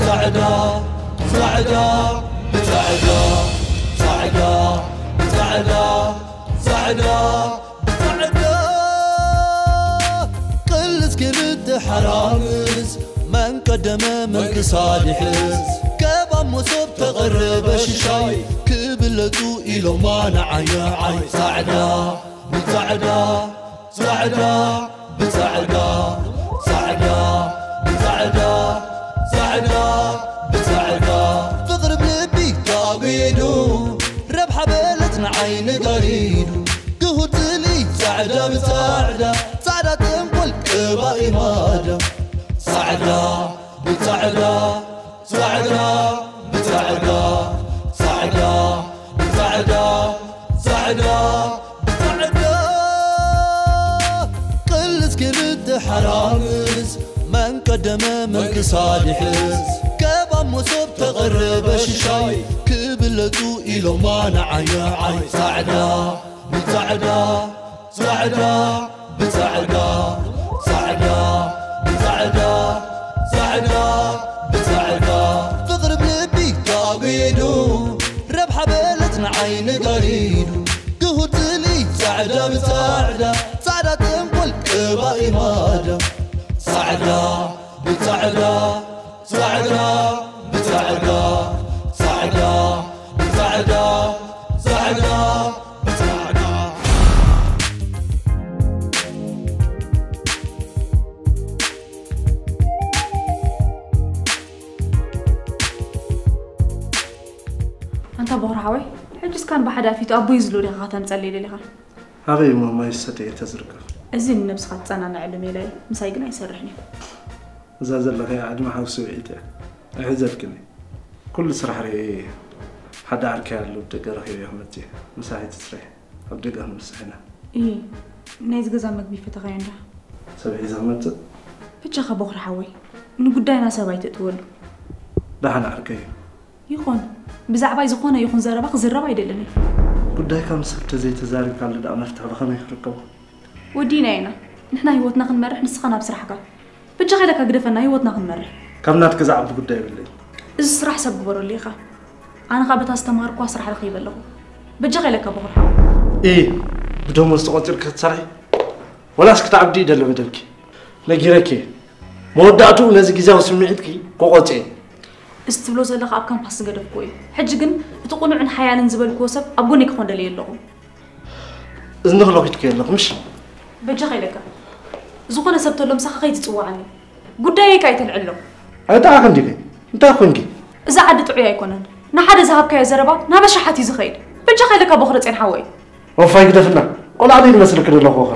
ጻዕዳ ጻዕዳ ብጻዕዳ ጻዕዳ ብጻዕዳ ጻዕዳ ብጻዕዳ ቅልስ ክልተ ሓራምዝ መን ቀደመ መን ክሳድ ይሕዝ ከባብ መሶብ ተቐረበ ሽሻይ ክብለጹ ኢሎማ ንዓይ ንዓይ ጻዕዳ ብጻዕዳ ጻዕዳ ብጻዕዳ ጻዕዳ ብጻዕዳ ጻዕዳ ብጻዕዳ ፍቕሪ ብልቢ ታጒዱ ረብሓ በለት ንዓይኒ ጋሪዱ ግሁድ ዝሊ ጻዕዳ ብጻዕዳ ጻዕዳ ተንኮል ቅባኢ ማዳ ጻዕዳ ብጻዕዳ ጻዕዳ ብጻዕዳ ጻዕዳ ብጻዕዳ ጻዕዳ ብጻዕዳ ቅልስ ክልተ ሓራምዝ መን ቀደመ መን ክሳድ ይሕዝ ከባብ መሶብ ተቐረበ ሽሻይ ክብለጹ ኢሎማ ንዓይ ንዓይ ጻዕዳ ብጻዕዳ ጻዕዳ ብጻዕዳ ጻዕዳ ብጻዕዳ ጻዕዳ ብጻዕዳ ፍቕሪ ብልቢ ታጒዱ ረብሓ በለት ንዓይኒ ጋሪዱ ግሁድ ዝሊ ጻዕዳ ብጻዕዳ ጻዕዳ ተንኮል ቅባኢ ማዳ ጻዕዳ ብጻዕዳ ጻዕዳ ብጻዕዳ ጻዕዳ ብጻዕዳ ጻዕዳ ብጻዕዳ ኣንታ ቦኽሪ ሓወይ፣ ሕጅስ ካን ብሓደ ኣፊቱ ኣቦይ ዝብሎ ዲኻ ከተምጸለይ ደሊኻ? ኣበይ እሞ ማይ ዝሰተየ ተዝርከብ? እዚ ንነብስኻ ትጸናንዐሉ ሜላ እዩ፣ ምሳይ ግን ኣይሰርሕን እዩ። እዛ ዘለኻያ ዕድመ ሓውሲ ውዒት እያ፣ ኣይሕዘልክን እየ። ኩሉ ስራሕ ርእየ እየ። ሓደ ዓርከይ ኣሎ፣ ኣብ ደገ ረኺበዮ ክመጽእ እየ። ምሳሕ ኣይትስረሒ፣ ኣብ ደገ ክንበስሕ ኢና። እይ፣ ናይዚ ገዛ መግቢ ፈተኻዮ እንዳ? ሰብ ሒዘ ክመጽእ? ብቻኻ ቦኽሪ ሓወይ፣ ንጉዳይና ሰብ ኣይተእትወሉ። ደሓን ዓርከይ እዩ። ይኹን፣ ብዛዕባይ ዝኾነ ይኹን ዘረባ ክዝረብ ኣይደልን እየ። ጉዳይካ ምስ ሰብ ተዘይተዛሪብካሉ ደኣ መፍትሒ ብኸመይ ክርከቦ? ወዲእናዮ ኢና። ንሕና ህይወትና ክንመርሕ፣ ንስኻ ናብ ስራሕካ። በጃኻ ኢለካ ግደፈና፣ ህይወትና ክንመርሕ። ካብ ናትኪ ዝዓቢ ጉዳይ የብለይን። እዚ ስራሕ ሰብ ግበረሉ ኢኻ። ኣነ ኸኣ በታ ዝተምሃርኩዋ ስራሕ ረኺበ ኣለኹ። በጃኻ ኢለካ በኹር ሓወይ። እይ፣ ብደሞዝ ተቖጺርኪ ክትሰርሒ? ወላስ ክትዓብዲ እዩ ደሎ መደብኪ? ነጊረኪ እየ። መወዳእትኡ ነዚ ግዝያዊ ስምዒትኪ ክቖጽ እየ። እዚ ትብሎ ዘለኻ ኣብ ካምፓስ ዝገደፍክዎ እዩ። ሕጂ ግን እቲ ቅኑዕን ሓያልን ዝበልክዎ ሰብ ኣብ ጎነይ ክኾን ደልየ ኣለኹ። እዝኒ ክለኺትኪ ኣለኹ ምሽ? በጃኻ ኢለካ። ዝኾነ ሰብ ተሎ ምሳኻ ከይትጽውዓኒ። ጉዳየይ ከኣ ኣይተልዕሎ። ኣይጠዓኽን ዲኺ? እንታይ ኮንኪ? እዚ ዓዲ ጥዑይ ኣይኮነን። ንሓደ ዝሃብካዮ ዘረባ ናብ ኣሽሓት እዩ ዝኸይድ። በጃኻ ኢለካ ቦኽረጼን ሓወይ። ወፋይ ግደፍና። ቆልዓ ዶ ይመስለኪ ዘለኹ ኸ?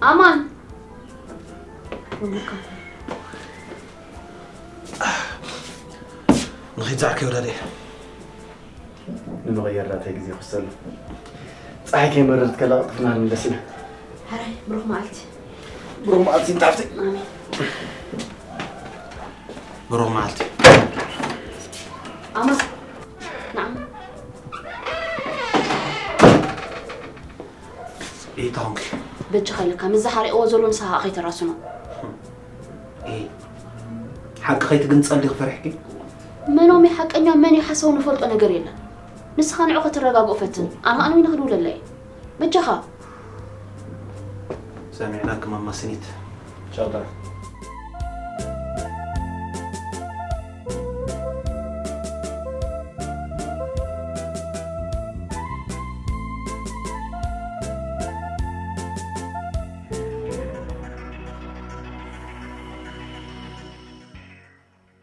ኣማን ንኺድ ዛዕከ ወዳደ ንምቕየር ዳታይ ግዜ ክሰሉ ፀሓይ ከይመረረት ከላ ቅልጥፍና ንመለስ ኢና። ሕራይ ብሩኽ መዓልቲ። ብሩኽ መዓልቲ እንታፍቲ። ኣሜን። ብሩኽ መዓልቲ። ኣማን ንዓ። ኢታንክ በጃኻ ኢለካ ምስ ዝሓረቕዎ ዘሎ ንስኻ ከይተራስኖ። ሓቂ ከይትግንጸል ዲኺ ፈሪሕኪ? መኖም እዩ ሓቀኛ መን እዩ ሓሳዊ ንፈልጦ ነገር የለን። ንስኻ ንዑ ከተረጋግኦ ፈትን። ኣነ ኸኣ ንበይነ ክድውለላ እየ። በጃኻ። ሰሚዕናኪ ማማ ስኒት። ቻው ጥራሕ።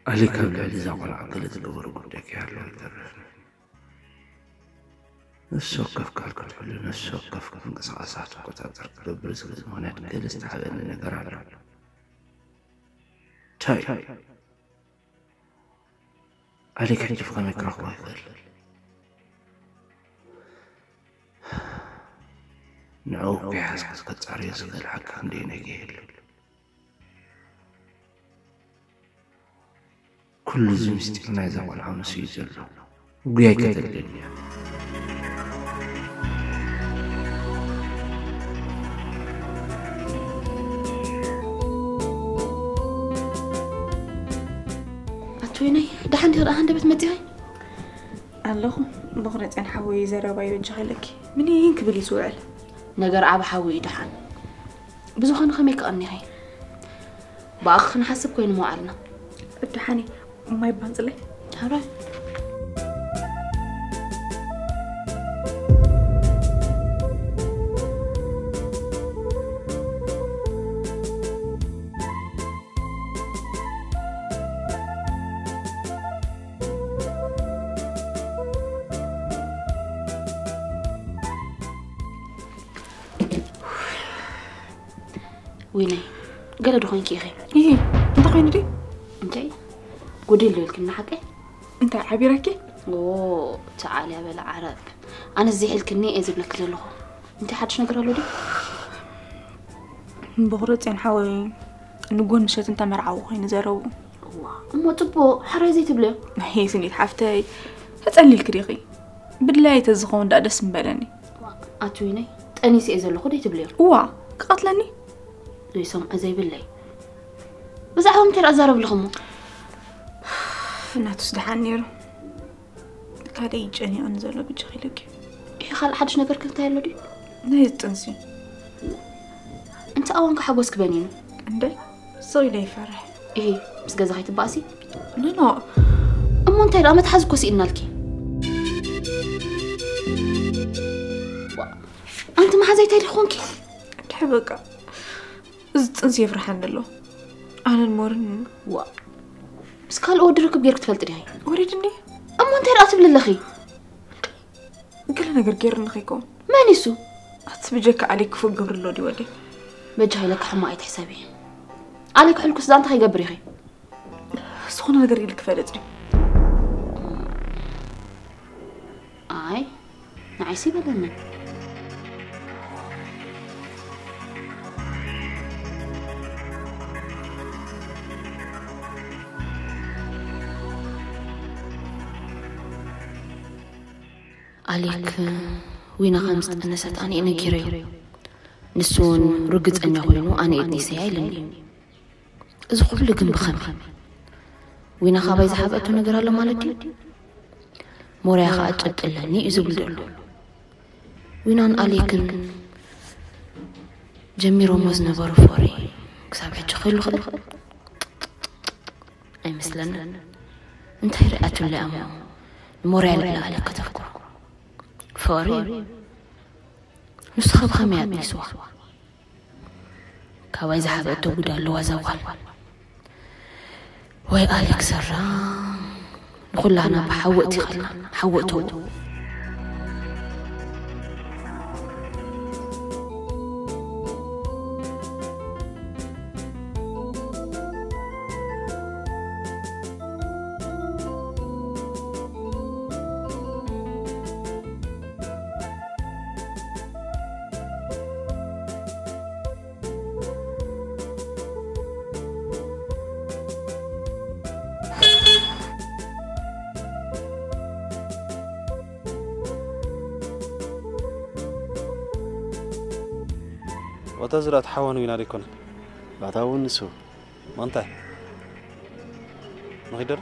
ኣሊ ካብ ልዕሊ እዛ ቆልዓ ገለ ዝገበሮ ጉዳይ ከይሃለወ ኣይተርፍን። ነፍሲ ወከፍ ካልኩት ኩሉ ነፍሲ ወከፍ ምንቅስቓሳ ትቆጻጸር ክገብር ዝኽእል ምኽንያት ገለ ዝተሓበኒ ነገር ኣሎ። ታይ? ኣሊ ክሕጂ ብኸመይ ክረኽቦ ይኽእል? ንዕኡ ከይሓዝኩ ከጻርዮ ዝኽእል ሓቂ ክንደይ ነገር የለን። ኩሉ እዚ ምስጢር ናይዛ ቆልዓ ምስ እዩ ዘሎ። ጉያይ ከተልኒ እያ። ኣትወይነይ፣ ደሓን ዲኺ? ደኣ ሃንደበት መጺኺ? ኣለኹ። ብቑረጽን ሓወይ ዘረባ ይበጃኺ ኣለኪ። ምንይን ክብል እዩ ዝውዕል። ነገር ዓቢ ሓዊ እዩ ደሓን። ብዝኾነ ከመይ ክቐኒኺ? ብኣኺ ክንሓስብ ኮይኑ መዋዕልና። ደሓን እዩ። ማይ ባንጽለይ። ሕራይ። ዊነይ፣ ገለ ዶ ኮይንኪ ኢኺ? ይሂ፣ እንታይ ኮይኑ ድዩ? እንታይ? ጎዲል ዶ ኢልክኒ ሓቀይ? እንታይ ዓቢረኪ? ኦ፣ ተዓልያ በለ ዓረብ። ኣነ እዚ ሒልክኒ እየ ዝብለኪ ዘለኹ። እንታይ ሓድሽ ነገር ኣሎ ድዩ? ብቑረጽ ሓወይ ንጎን ምሸት እንተመርዓዊ ኮይኑ ዘረቡ። እዋ፣ እሞ ጽቡቕ፣ ሕራይ ዘይትብልዮ? ሄ ስኒት ሓፍተይ፣ ተጸሊልኪ ዲኺ? ብድላይ ተዝኸውን ደኣ ደስ ምበለኒ። ኣቲ ዊነይ፣ ጠኒሰ እየ ዘለኹ ደይ ትብልዮ? እዋ፣ ክቐትለኒ? ዘይሰምዖ ዘይብለይ። ብዛዕባ ምንታይ ደኣ ትዛረቢ ኣለኺ እሞ? ፍናቱስ ደሓን ነይሩ። ካልእ እዩ ጨኒቑኒ ዘሎ ብጃኺ ኢለኪ። ይሄ ካልእ ሓድሽ ነገር ከ እንታይ ኣሎ ድዩ? ናይ ጥንሲ። እንተ ኣዋንካ ሓጎስኪ በኒኑ። እንደ ስቕ ኢለ ይፈርሕ። ይሄ ምስ ገዛ ከይትባእሲ? ኖ፣ ኖ። እሞ እንታይ ደኣ መትሓዚ እኮ ስኢንናልኪ። ዋ፣ ኣንቲ መሓዛይ እንታይ ድኾንኪ? እንታይ በቃ። እዚ ጥንሲ የፍርሓኒ ኣሎ። ኣነን ሞርን ዋ፣ ምስ ካልእ ወዲ ርክብ ጌርክ ትፈልጥ ዲኺ? ወሪድኒ። እሞ እንታይ ደኣ ትብሊ ኣለኺ? ገለ ነገር ጌርኒ ከይከውን። መን እዩ እሱ? ኣቲ ብጀካ ኣሌክ ክፉእ ግብሪ ኣሎ ድዩ ወደይ? በጃ ኢለካ ሕማቕ ኣይትሕሰቢ። ኣሌክ ሕልኩስ ዛንታ ከይገብር ኢኺ። ዝኾነ ነገር ኢሉ ክፈልጥ ድዩ? ኣይ፣ ንዓይሲ በለኒ። ኣሌክ ዊና ከም ዝጠነሰት ኣነ ነጊረዮ። ንሱ እውን ርግጸኛ ኮይኑ ኣነ እየ ጠኒሰያ ኢሉኒ። እዚ ኩሉ ግን ብኸመይ? ዊና ካባይ ዝሓብአቶ ነገር ኣሎ ማለት ድዩ? ሞርያ ኸኣ ጭብጢ ኣለኒ እዩ ዝብል ዘሎ። ዊናን ኣሌክን ጀሚሮሞ ዝነበሩ ፎሪ ክሳብ ሕጂ ክህሉ ክእል? ኣይመስለንን። እንታይ ርኣትለይ እሞ ንሞርያ ልዕሊ ኣሌክ ከተፍቅሮ? ፎሪ ንሱ ኸብ ኸመይ ኣጥኒስዋ? ካባይ ዝሓበአቶ ጉድ ኣለዋ እዛ ጓል። ወይ ኣሌክ ሰራ ንኹላና ብሓዊ ኣእቲኻልና፣ ሓዊ እተው። ወታ ዝራት ሓወን ዊና ደይኮነ? ባታ እውን ንሱ። ማንታይ? ንኺደር?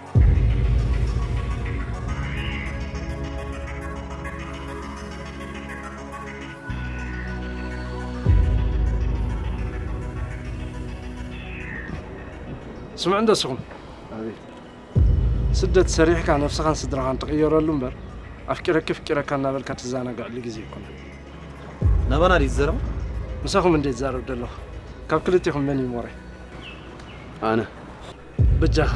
ስምዑ እንዶ እስኹም። ኣቤት። ስደት ሰሪሕካ ነፍስኻን ስድራኻን ትቕየረሉ እምበር፣ ኣፍቂረኪ ፍቂረካ እናበልካ ትዘናግዐሉ ግዜ ኣይኮነን። ናባና ድዩ ዝዘረባ? ምሳኹም እንዴ ትዛረብ ዘለኹ? ካብ ክልቴኹም መን እዩ ሞራይ? ኣነ። በጃኻ፣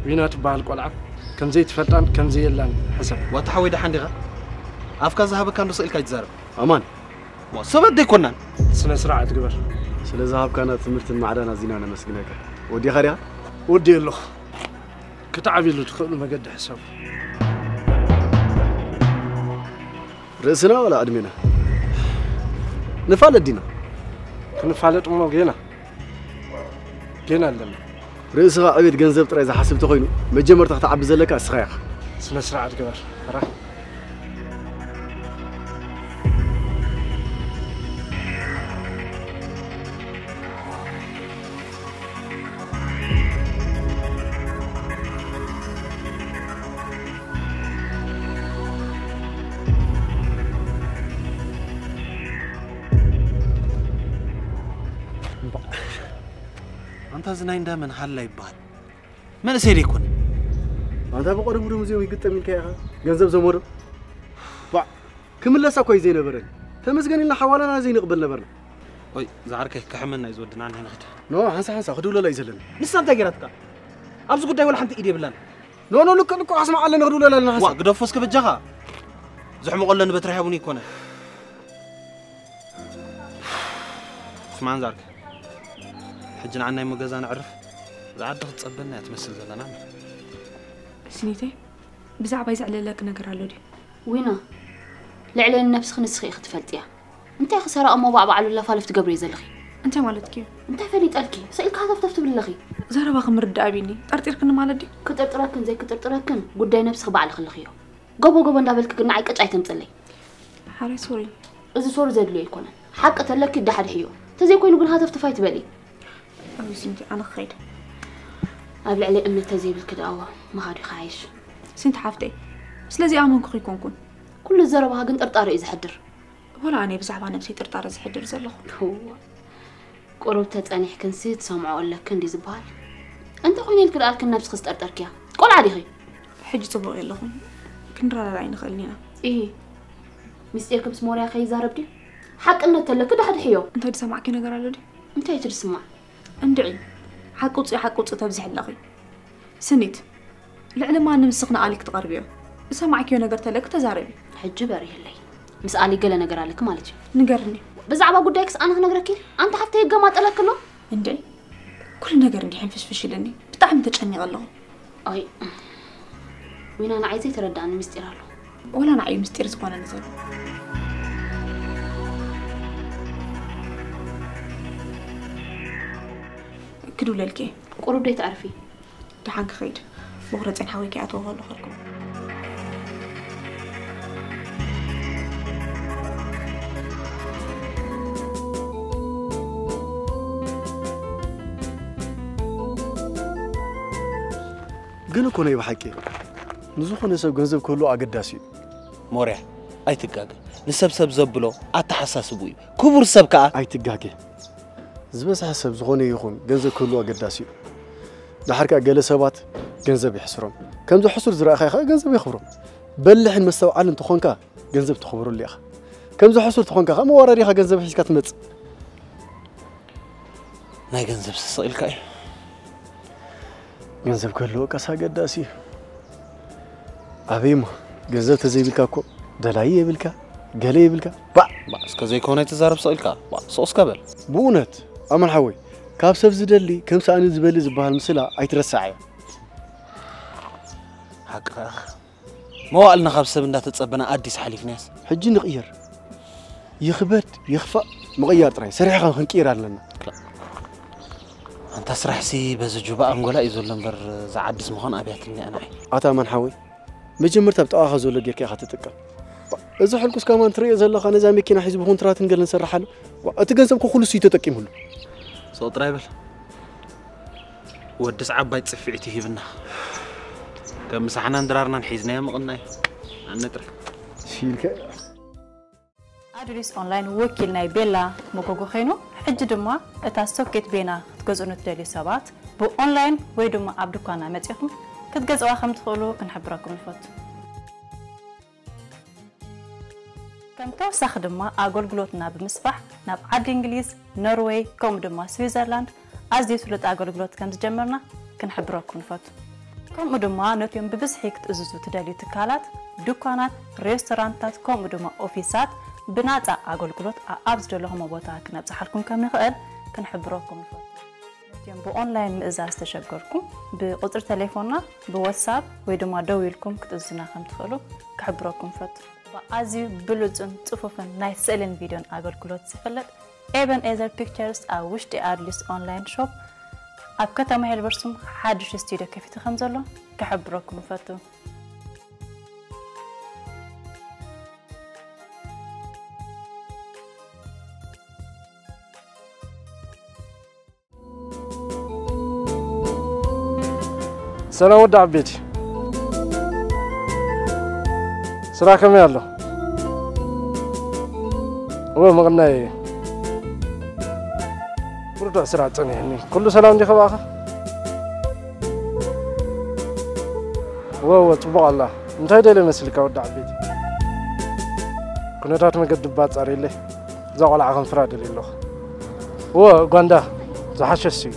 ዊና ትበሃል ቆልዓ ከም ዘይትፈልጣን ከም ዘየላን ሕሰብ። ዋታ ሓወይ ደሓን ዲኻ? ኣፍካ ዝሃበካ እንዶ ስቕ ኢልካ ኣይትዛረብ። ኣማን። ዋ፣ ሰባት ደይኮናን። ስነ ስርዓት ግበር። ስለ ዝሃብካና ትምህርትን ማዕዳን ኣዚና ነመስግነካ። ወዲኻ ዲኻ? ወዲ ኣለኹ። ክትዓብሉ ትኽእሉ መገዲ ሕሰቡ። ርእስና ዋላ ዕድሜና? ንፋለጥ ዲና? ክንፋለጥ እሞ ጌና ጌና ኣለና። ርእስኻ ዕቤት ገንዘብ ጥራይ ዝሓስብ ተኾይኑ፣ መጀመርታ ክትዓቢ ዘለካ እስኻ ኢኻ። ስነ ስርዓት ግበር። ራ ኣንታ እዚ ናይ እንዳመን ሃላ ይበሃል? መንእሰይ ደይኮነ? ኣንታ ብቐደሙ ደም እዚኦም ይግጠም ኢልካ ኢኻ? ገንዘብ ዘመዶ? ባዕ! ክምለሳ እኮ እዩ ዘይነበረን። ተመስገን ኢልና ሓዋላና ዘይንቕበል ነበርና። ወይ፣ ዝዓርከይ፣ ክሕመና እዩ ዝወድና፣ ንሕና ንኽድ። ኖ፣ ሓንሳ ሓንሳ ክድውለላ እዩ ዘለና። ንሳ እንታይ ገይራትካ? ኣብዚ ጉዳይ ወላ ሓንቲ ኢድ የብላን። ኖ፣ ኖ፣ ልክዕ፣ ልክዕ፣ ኣስማዕ ኣለና፣ ክድውለላ ኣለና፣ ዋ፣ ሓንሳ። ግደፎ እስከ በጃኻ። ዝሕመቖ ኣለኒ በትሪ ሃቡኒ ይኮነ። ስማዕ፣ ዛርክ፣ ሕጂ ንዓናይ እሞ ገዛ ነዕርፍ። ዝዓዲ ክትጸበና እያ ትመስል ዘለና። ስኒተይ፣ ብዛዕባይ ዘዕለለኪ ነገር ኣሎ ድዩ? ዊና፣ ልዕለኒ ነብስኺ ንስኺ ኢኺ ትፈልጥያ። እንታይ ክሰራ እሞ ባዕ ባዕሉ ለፋልፍ ትገብሪ ዘለኺ? እንታይ ማለትኪ እዩ? እንታይ ፈሊጠልኪ? ሰኢልካ ሃተፍተፍ ትብሊ ኣለኺ። ዘረባኺ ምርዳእ ኣቢኒ። ጠርጢርክኒ ማለት ድዩ? ክጥርጥረክን ዘይክጥርጥረክን ጉዳይ ነብስኺ ባዕልኺ ኣለኽዮ። ጎቦ ጎቦ እንዳበልኪ ግን ንዓይ ቅጭ ኣይተምጽለይ። ሓራይ ሶሪ። እዚ ሶሪ ዘድልዮ ኣይኮነን። ሓቂ ተለኪ ዳሕድሕዮ። ተዘይኮይኑ ግን ሃተፍተፍ ኣይትበሊ። ኣይ ሲንቲ፣ ኣነ ክኸይድ። ኣብ ልዕሊ እምነት ተዘይብልኪ ደኣዎ ምኻዱ ይኸሓይሽ። ሲንቲ ሓፍተይ፣ ስለዚ ኣመንኩኺ ኣይኮንኩን። ኩሉ ዘረባኻ ግን ጥርጣረ እዩ ዘሕድር። ወላ ኣነ ብዛዕባ ነብሰይ ጥርጣረ ዘሕድር ዘለኹ። እዋ፣ ቁሩብ ተጸኒሕክንሲ ትሰምዖ ኣለክን ድዩ ዝበሃል? እንተኾይነ ኢልኪ ደኣልክን ነብስኺ ዝጠርጠርክያ። ቆልዓ ዲኺ? ሕጂ ጽቡቕ የለኹን። ክንረዳዳእ ኣይንኽእልን ኢና። ኢሂ፣ ምስጢርኪ ምስ ሞርያ ከይዛረብ ድዩ? ሓቅነት ተለኪ ዳሕድሕዮ። እንታይ ዝሰማዕኪ ነገር ኣሎ ድዩ? እንታይ እቲ ዝስማዕ? እንድዒ፣ ሓቂ ውፅኢ፣ ሓቂ ውፅኢ ተብዝሒ ኣለኺ። ስኒት፣ ልዕሊ ማንም ንስኺ ንኣሊ ክትቐርብዮ። ዝሰማዕክዮ ነገር ተለኪ ተዛረቢ። ሕጂ በሪህለይ። ምስ ኣሊ ገለ ነገር ኣለኪ ማለት እዩ። ንገርኒ። ብዛዕባ ጉዳይክስ ኣነ ክነግረኪ? ኣንቲ ሓፍተይ የገማጠለኪ ኣሎ። እንድዒ፣ ኩሉ ነገር እንዲሕን ፍሽፍሽ ኢልኒ። ብጣዕሚ ተጨኒቐ ኣለኹ። ኣይ፣ ዊና፣ ንዓይ ዘይተረዳእኒ ምስጢር ኣሎ። ወላ ንዓይ ምስጢር ዝኾነኒ ዘሎ። ክድውለልኪ እየ። ቁሩብ ደይ ትዕርፊ? ደሓን ክኸይድ። ብቑረፅን ሓወይ ከይኣተወ ከሎ ከልኩም። ግን እኮ ናይ ብሓቂ ንዝኾነ ሰብ ገንዘብ ክህልዎ ኣገዳሲ እዩ። ሞርያ፣ ኣይትጋገ። ንሰብ ሰብ ዘብሎ ኣተሓሳስቡ እዩ። ክቡር ሰብ ከኣ። ኣይትጋገ። ዝበዝሐ ሰብ ዝኾነ ይኹን ገንዘብ ክህልዎ ኣገዳሲ እዩ። ደሓር ከኣ ገለ ሰባት ገንዘብ የሕስሮም። ከምዚ ሕሱር ዝረኣኻዮ ከኣ ገንዘብ የኽብሮም። በልሕን መስተውዓልን እንተኾንካ ገንዘብ ተኽብረሉ ኢኻ። ከምዚ ሕሱር ተኾንካ ከኣ መዋረዲኻ ገንዘብ ሒዝካ ትመጽእ። ናይ ገንዘብ ስስቕ ኢልካ እዩ። ገንዘብ ክህልወካስ ኣገዳሲ እዩ። ኣበይ እሞ ገንዘብ ተዘይብልካ እኮ ደላይ የብልካ፣ ገለ የብልካ። ባዕ! ባዕ! እስከ ዘይኮነ ኣይትዛረብ ስቕ ኢልካ። ባዕ! ስቕ እስከ በል። ብእውነት ኣማን ሓወይ፣ ካብ ሰብ ዝደሊ ከም ሳእኒ ዝበሊ ዝበሃል ምስላ ኣይትረስዓያ። ሓቅኻ ኢኻ። መዋእልና ካብ ሰብ እንዳተጸበና ኣዲስ ሓሊፍናያስ። ሕጂ ንቕየር። ይኽበድ ይኽፋእ ምቕያር ጥራይ። ሰሪሕኻ ክንቅይር ኣለና። ኣንታ ስራሕሲ በዚ ጁባ ኣንጎላ እዩ ዘሎ እምበር፣ እዛ ዓድስ ምዃን ኣብያትኒ እያ ንዓይ። ኣታ ኣማን ሓወይ፣ መጀመርታ ኣብ ጥቓኻ ዘሎ ጌርካ ኢኻ ትጥቀም። እዚ ሕልኩስ ከማን ትርእዮ ዘለኻ ነዛ መኪና ሒዙ ብኮንትራትን ገለን ዝሰርሕ ኣሎ። ዋ፣ እቲ ገንዘብ እኮ ኩሉ እሱ እዩ ተጠቂሙሉ። ስቕ ጥራይ በል። ወድስ ዓባይ ጽፍዒት ይሂብና። ከም ምሳሕናን ድራርናን ሒዝናዮ ምቕናይ። ኣነ ጥራይ። ሲልከ ኣዱሊስ ኦንላይን ወኪል ናይ ቤላ መጎጎ ኮይኑ፣ ሕጂ ድማ እታ ሶኬት ቤና ክትገዝኡ ንትደልዩ ሰባት ብኦንላይን ወይ ድማ ኣብ ድኳና መጺኹም ክትገዝእዋ ከም ትኽእሉ ክንሕብረኩም ንፈቱ። ከም ተወሳኺ ድማ ኣገልግሎትና ብምስፋሕ ናብ ዓዲ እንግሊዝ፣ ኖርዌይ ከምኡ ድማ ስዊዘርላንድ ኣዝዩ ስሉጥ ኣገልግሎት ከም ዝጀመርና ክንሕብረኩም ንፈቱ። ከምኡ ድማ ነቲኦም ብብዝሒ ክትእዝዙ ትደልዩ ትካላት፣ ድኳናት፣ ሬስቶራንታት ከምኡ ድማ ኦፊሳት ብናጻ ኣገልግሎት ኣኣብ ዝደለኹሞ ቦታ ክነብጽሓልኩም ከም ንኽእል ክንሕብረኩም ንፈቱ። ነቲኦም ብኦንላይን ምእዛዝ ዝተሸገርኩም ብቁጽሪ ተሌፎንና፣ ብዋትሳፕ ወይ ድማ ደዊልኩም ክትእዝዙና ከም ትኽእሉ ክሕብረኩም ንፈቱ። ብኣዝዩ ብሉጽን ጽፉፍን ናይ ስእልን ቪድዮን ኣገልግሎት ዝፍለጥ ኤበን ኤዘር ፒክቸርስ ኣብ ውሽጢ ኣድሊስ ኦንላይን ሾፕ ኣብ ከተማ ሄልበርሱም ሓድሽ ስቱዲዮ ከፊቱ ከም ዘሎ ክሕብረኩም እፈቱ። ሰላም ወዲ ዓበይቲ፣ ስራሕ ከመይ ኣሎ? እወ፣ ምቕናይ እዩ። ብርቱዕ ስራሕ ጸኒሕኒ። ኩሉ ሰላም እንዲኻ ብኣኻ? እወ፣ እወ፣ ጽቡቕ ኣላ። እንታይ ደልየ መስልካ ወዲ ዓበይቲ? ኩነታት መገዲ ባጻር የለይ። እዛ ቆልዓ ከንፍራ ደልየ ኣለኹ። እወ፣ ጓንዳ፣ ዝሓሸ እሱ እዩ።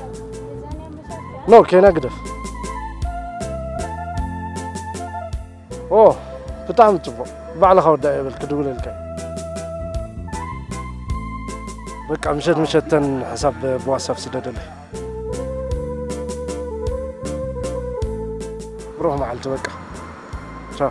ኖ፣ ኬና ግደፍ። ኦ፣ ብጣዕሚ ጽቡቕ። ባዕልኻ ወዳእ የበል ክድውለልካ እየ። በቃ፣ ምሸት ምሸት ተን ሕሳብ ብዋትሳፕ ስደደለይ። ብሩኽ መዓልቲ በቃ። ቻው።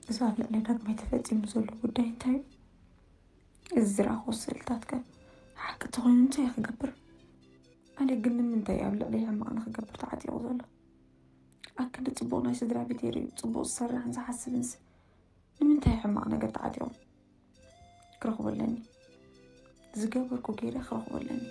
እዚ ኣብ ልዕሊ ዳግማይ ተፈጺሙ ዘሎ ጉዳይ እንታይ እዩ? እዚ ዝረኣኹዎ ስእልታት ከ ሓቂ ተኾይኑ እንታይ ክገብር? ኣነ ግን ንምንታይ ኣብ ልዕለይ ሕማቕ ንኽገብር ተዓጢቑ ዘሎ? ኣብ ክንዲ ጽቡቕ ናይ ስድራ ቤተይ ርእዩ ጽቡቕ ዝሰርሕን ዝሓስብንስ ንምንታይ ሕማቕ ነገር ተዓጢቑ? ክረኽቦ ኣለኒ። ዝገበርኩ ገይረ ክረኽቦ ኣለኒ።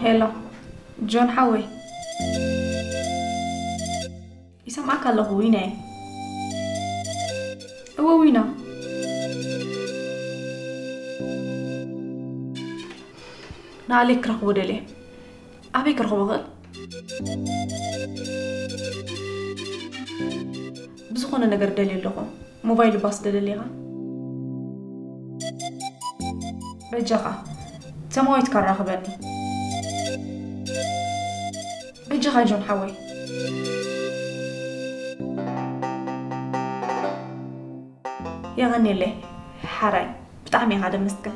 ሄሎ ጆን ሓወይ። ይሰምዓካ ኣለኹ ዊናየ። እወ ዊና። ንኣሌክ ክረኽቦ ደልየ። ኣበይ ክረኽቦ እኽእል? ብዝኾነ ነገር ደልየ ኣለኹ። ሞባይል ባስ ደደሊኻ? በጃኻ ተማዊትካ ኣራኽበኒ። በጃኻ ጆን ሓወይ። የቐንየለይ ሓራይ፣ ብጣዕሚ ኢኻ ደመስግን።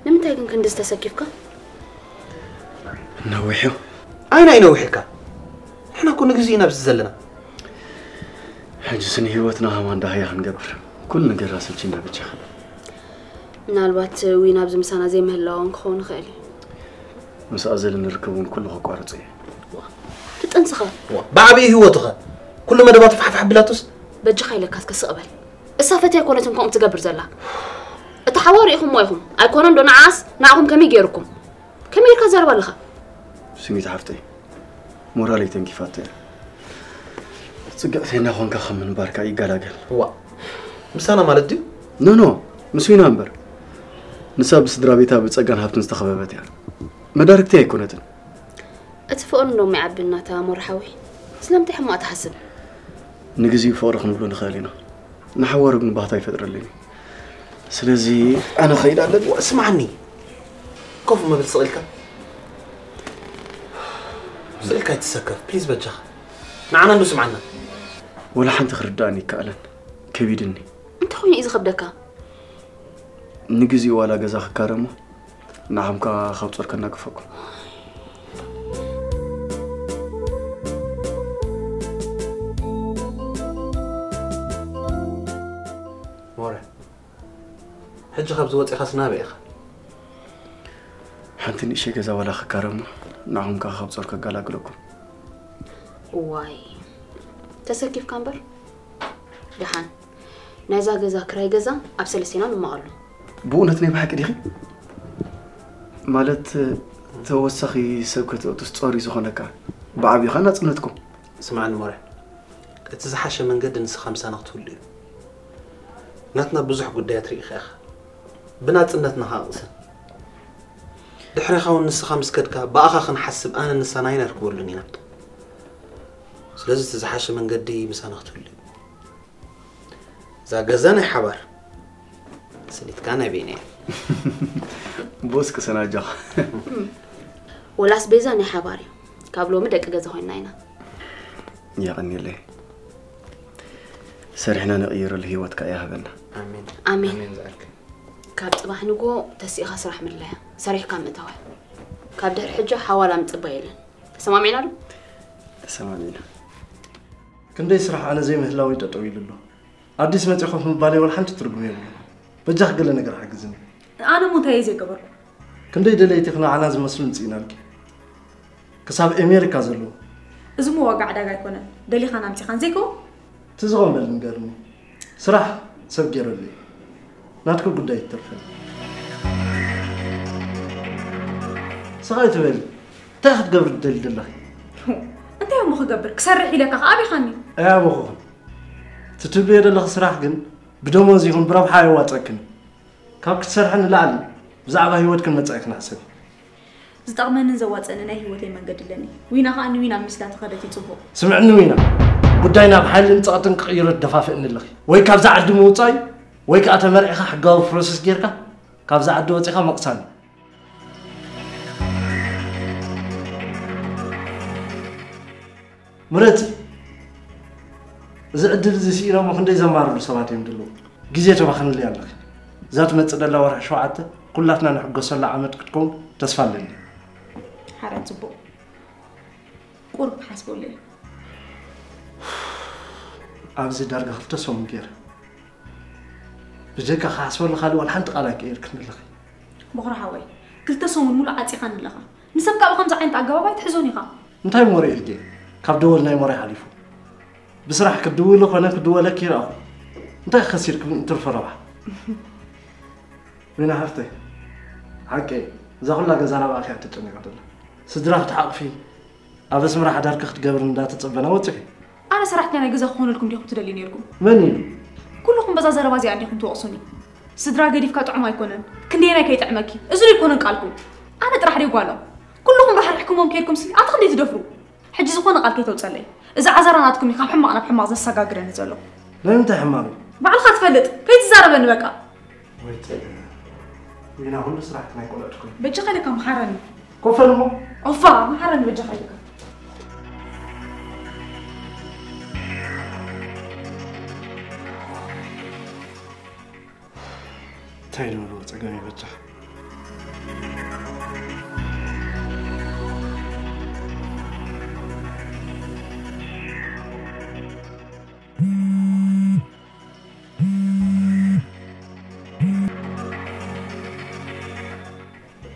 ንምንታይ ግን ክንድዚ ተሰኪፍካ? ነዊሑ። ኣይናይ ነዊሕካ። ንሕና እኮ ንግዜ ኢና ኣብዚ ዘለና። ሕጂ ስኒ ህይወትና ሃማን ዳህያ ክንገብር ኩሉ ነገር ኣሰልችና ብቻ። ምናልባት ዊን ኣብዚ ምሳና ዘይምህላዎም ክኸውን ይኽእል እዩ። ምስ ኣዘል እንርከብ እውን ኩሉ ከቋርጾ እየ። ትጥንስኸ ብዓብዪ ህይወትኸ ኩሉ መደባቱ ፋሕፋሕ ቢላቶስ በጃኻ ኢለካ እስከ ስቕ በል። እሳ ፈትያ ኣይኮነትን ከምኡ ትገብር ዘላ። እቲ ሓዋ ርኢኹሞ ኢኹም ኣይኮነን ዶ? ንዓስ ንዓኹም ከመይ ገይርኩም? ከመይ ኢልካ ትዛረብ ኣለኻ? ስሚት ሓፍተይ ሞራለይ ተንኪፋቶ እያ። ጽግዕተኛ ኾንካ ከም ምንባርካ ይገላገል። ዋ ምሳና ማለት ድዩ? ኖኖ ምስ ዊና እምበር። ንሳ ብስድራ ቤታ ብጸጋን ሃብትን ዝተኸበበት እያ። መዳርግቲ ኣይኮነትን። እቲ ፍቕሪ እንዶ ይዓቢ እናተኣሞረ ሓወይ። ስለምንታይ ሕማቕ ትሓስብ? ንግዚኡ ፍቕሪ ክንብሎ ንኽእል ኢና። ንሓዋሩ ግን ባህታ ይፈጥረልና እዩ። ስለዚ ኣነ ኸይድ ኣለኒ። ስምዓኒ ኮፍ ምብል ስቕ ኢልካ ስቕ ኢልካ ኣይትሰከፍ ፕሊዝ በጃኻ ንዓና እንዶ ስምዓና። ወላ ሓንቲ ክርድኣኒ ይከኣለን ከቢድኒ። እንታይ ኮይኑ እዩ ዝኸብደካ? ንግዚኡ ዋላ ገዛ ክካረ እሞ ንዓኹም ከኣ ካብ ጾር ከናግፈኩም። ሞረ ሕጂ ካብዚ ወጺኻስ ናበይ ኢኻ? ሓንቲ ንእሽተይ ገዛ ዋላ ክካረ እሞ ንዓኹም ከኣ ካብ ጾር ከገላግለኩም። ዋይ፣ ተሰኪፍካ እምበር። ደሓን፣ ናይዛ ገዛ ክራይ ገዛ ኣብ ሰለስቴና ንማቐሉ። ብእውነት ናይ ብሓቂ ዲኺ? ማለት፣ ተወሳኺ ሰብ ከተእቱስ ጾር እዩ ዝኾነካ። ብዓቢኻ ናጽነትኩም። ስምዓኒ ሞረ፣ እቲ ዝሓሸ መንገዲ ንስኻ ምሳና ክትህሉ እዩ። ናትና ብዙሕ ጉዳያት ርኢኻ ኢኻ። ብናጽነትና ኸኣ ቅሰን። ድሕሬኻ እውን ንስኻ ምስ ከድካ ብኣኻ ክንሓስብ ኣነ ንሳን ኣይነርክበሉን ኢና። ስለዚ እቲ ዝሓሸ መንገዲ ምሳና ክትህሉ እዩ። እዛ ገዛ ናይ ሓባር፣ ስኒትካ ናይ ቤንያ። ቦስ ቅሰን ኣጆኻ። ወላ ኣስቤዛ ናይ ሓባር እዩ። ካብ ሎሚ ደቂ ገዛ ኮይንና ኢና። የቐንየለይ። ሰሪሕና ንቕይረሉ ህይወት ከኣ ይሃበና። ኣሜን። ኣሜን። ኣሜን ዝኣልክ። ካብ ጽባሕ ንግሆ ተሲእኻ ስራሕ ምድላይ፣ ሰሪሕካ ምእታው። ካብ ድሕሪ ሕጂ ሓዋላ ምጽባይ የለን። ተሰማሚዕና ዶ? ተሰማሚዕና። ክንደይ ስራሕ ኣነ ዘይምህላወይ ጠጠው ኢሉ ኣሎ። ኣዲስ መጺእ ኮፍ ምባለይ ወላ ሓንቲ ትርጉም የብሉን። በጃኽ ገለ ነገር ሓግዝኒ። ኣነ እሞ እንታይ እየ ዘይገበርኩ? ክንደይ ደለይቲ ክንዓና ዝመስሉ ምጺእናልኪ። ክሳብ ኤሜሪካ ዘለዉ። እዚ እሞ ዋጋ ዕዳጋ ኣይኮነን። ደሊኻን ኣምጺኻን ዘይከውን? ትዝኾን በል ንገርኒ። ስራሕ ሰብ ገይረለይ። ናትኪ ጉዳይ ይትርፈኒ። ስቕ ኣይትበሊ። እንታይ ክትገብሪ ትደሊ ዘለኺ? እንታይ እሞ ክገብር? ክሰርሕ ኢለካ ከኣ ኣቢኻኒ። ኣያበኹኽን። እቲ ትብልዮ ዘለኺ ስራሕ ግን ብደሞዝ ይኹን ብረብሓ ኣየዋጸክን። ካብ ክትሰርሒ ንላዕሊ ብዛዕባ ህይወትክን መጻኢክን ሕሰቢ። ዝጠቕመንን ዘዋጽኣንን ናይ ህይወተይ መንገዲ ኣለኒ። ዊና ከኣ ንዊና ምስላ ተኸደት እዩ ጽቡቕ። ስምዕኒ ዊና፣ ጉዳይ ናብ ሓይልን ጸቕጥን ክቕይሮ ትደፋፍእኒ ኣለኺ። ወይ ካብዛ ዓዲ ምውጻእ እዩ፣ ወይ ከኣ ተመርዒኻ ሕጋዊ ፕሮሰስ ጌርካ ካብዛ ዓዲ ወጺኻ ምቕሳን እዩ። ምረጺ። እዚ ዕድል እዚ ስኢኖሞ ክንደይ ዘማርሩ ሰባት እዮም ዘለዉ። ግዜ ተባኽንለይ ኣለኺ። እዛ ትመጽእ ደላ ወርሒ ሸውዓተ ኩላትና ንሕጎሰላ ዓመት ክትከውን ተስፋ ኣለኒ። ሓራይ ጽቡቕ። ቁሩብ ክሓስበሉ እየ። ኣብዚ ዳርጋ ክልተ ሰሙን ገይረ። ብጀካ ክሓስበሉ ካልእ ዋላ ሓንቲ ቃል ኣይቀየርክን ኣለኺ። ቦኽሪ ሓወይ፣ ክልተ ሰሙን ሙሉእ ዓጺኻኒ ኣለኻ። ንሰብ ካብ ከምዚ ዓይነት ኣገባብ ኣይትሕዞን ኢኻ። እንታይ እሞ ሪኤልኪ? ካብ ደወል ናይ ሞራይ ሓሊፉ። ብስራሕ ክትድውሊ ኮነ ክድወለኪ ይረኣኹ። እንታይ ከሲርኪ ትርፊ ረብሓ? ዊና ሓፍተይ፣ ሓቀይ፣ እዛ ኩላ ገዛ ናብኣኺ እያ ተጨኒቓ ዘላ። ስድራ ክትሓቕፊ፣ ኣብ ኣስመራ ሓዳርኪ ክትገብሪ እንዳተጸበና ወጺኺ። ኣነ ሰራሕተኛ ናይ ገዛ ክኾነልኩም ዲኹም ትደልዩ ነይርኩም? መን ኢሉ? ኩልኹም በዛ ዘረባ እዚኣ እንዲኹም ትወቕሱኒ። ስድራ ገዲፍካ ጥዑም ኣይኮነን። ክንደየናይ ከይጥዕመኪ? እዚ ዶ ኣይኮነን ቃልኩም? ኣነ ጥራሕ ድየ ጓሎም? ኩልኹም ራሕሪሕኩሞም ከይድኩምሲ ኣቲ ክንደይ ትደፍሩ? ሕጂ ዝኾነ ቃል ከይተውፀለይ። እዚ ዓዘራ ናትኩም እዩ ካብ ሕማቕ ናብ ሕማቕ ዘሰጋግረኒ ዘሎ። ናይ ምንታይ ሕማቕ እዩ? ባዕልኻ ትፈልጥ። ከይትዛረበኒ በቃ። ወይ ዊና፣ ኩሉ ስራሕቲ ናይ ቆልዑ ትኮን። በጃኻ ኢለካ መሓረኒ። ኮፈል እሞ። ኦፋ፣ መሓረኒ በጃኻ ኢለካ። እንታይ ንብሎ ጸገም ይበጃ።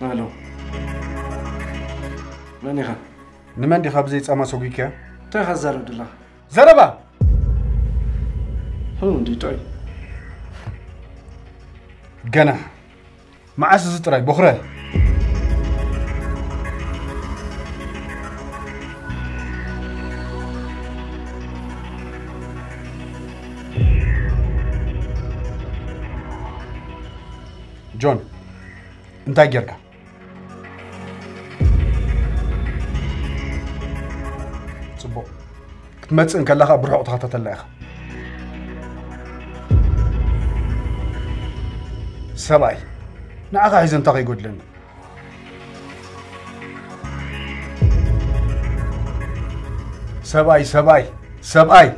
ኣሎ። መን ኢኻ? ንመን ዲኻ ብዘይ ጻማ ሰጒግካያ? እንታይ ኢኻ ትዛረብ ዘለኻ? ዘረባ! ሁ፣ እንዲ ጥዑይ። ገና። መዓስ እዚ ጥራይ፣ ቦኽረ? ጆን፣ እንታይ ጌርካ? ጽቡቕ። ክትመጽእ እንከለኻ ብርሑቕ ተኸታተላ ኢኻ። ሰብኣይ፣ ንዓኻ ሒዘ እንታይ ከይጎድለኒ? ሰብኣይ፣ ሰብኣይ፣ ሰብኣይ፣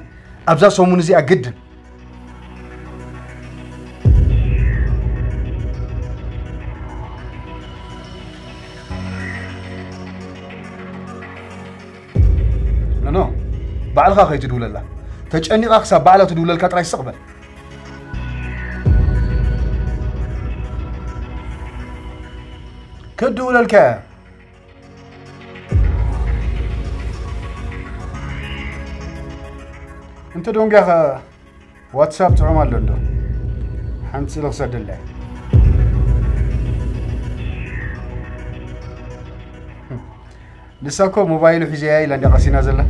ኣብዛ ሰሙን እዚኣ ግድን። ኖኖ፣ ባዕልኻ ከይትድውለላ። ተጨኒቓ ክሳብ ባዕላ ትድውለልካ ጥራይ ስቕ በል። ክትድውለልካ እያ። እንተ ደንጉያኸ ዋትሳፕ ጥዑም ኣሎ እንዶ? ሓንቲ ስእሊ ክሰደላ እየ። ንሳ እኮ ሞባይሉ ሒዘያ ኢላ እንድያ ቀሲና ዘላ።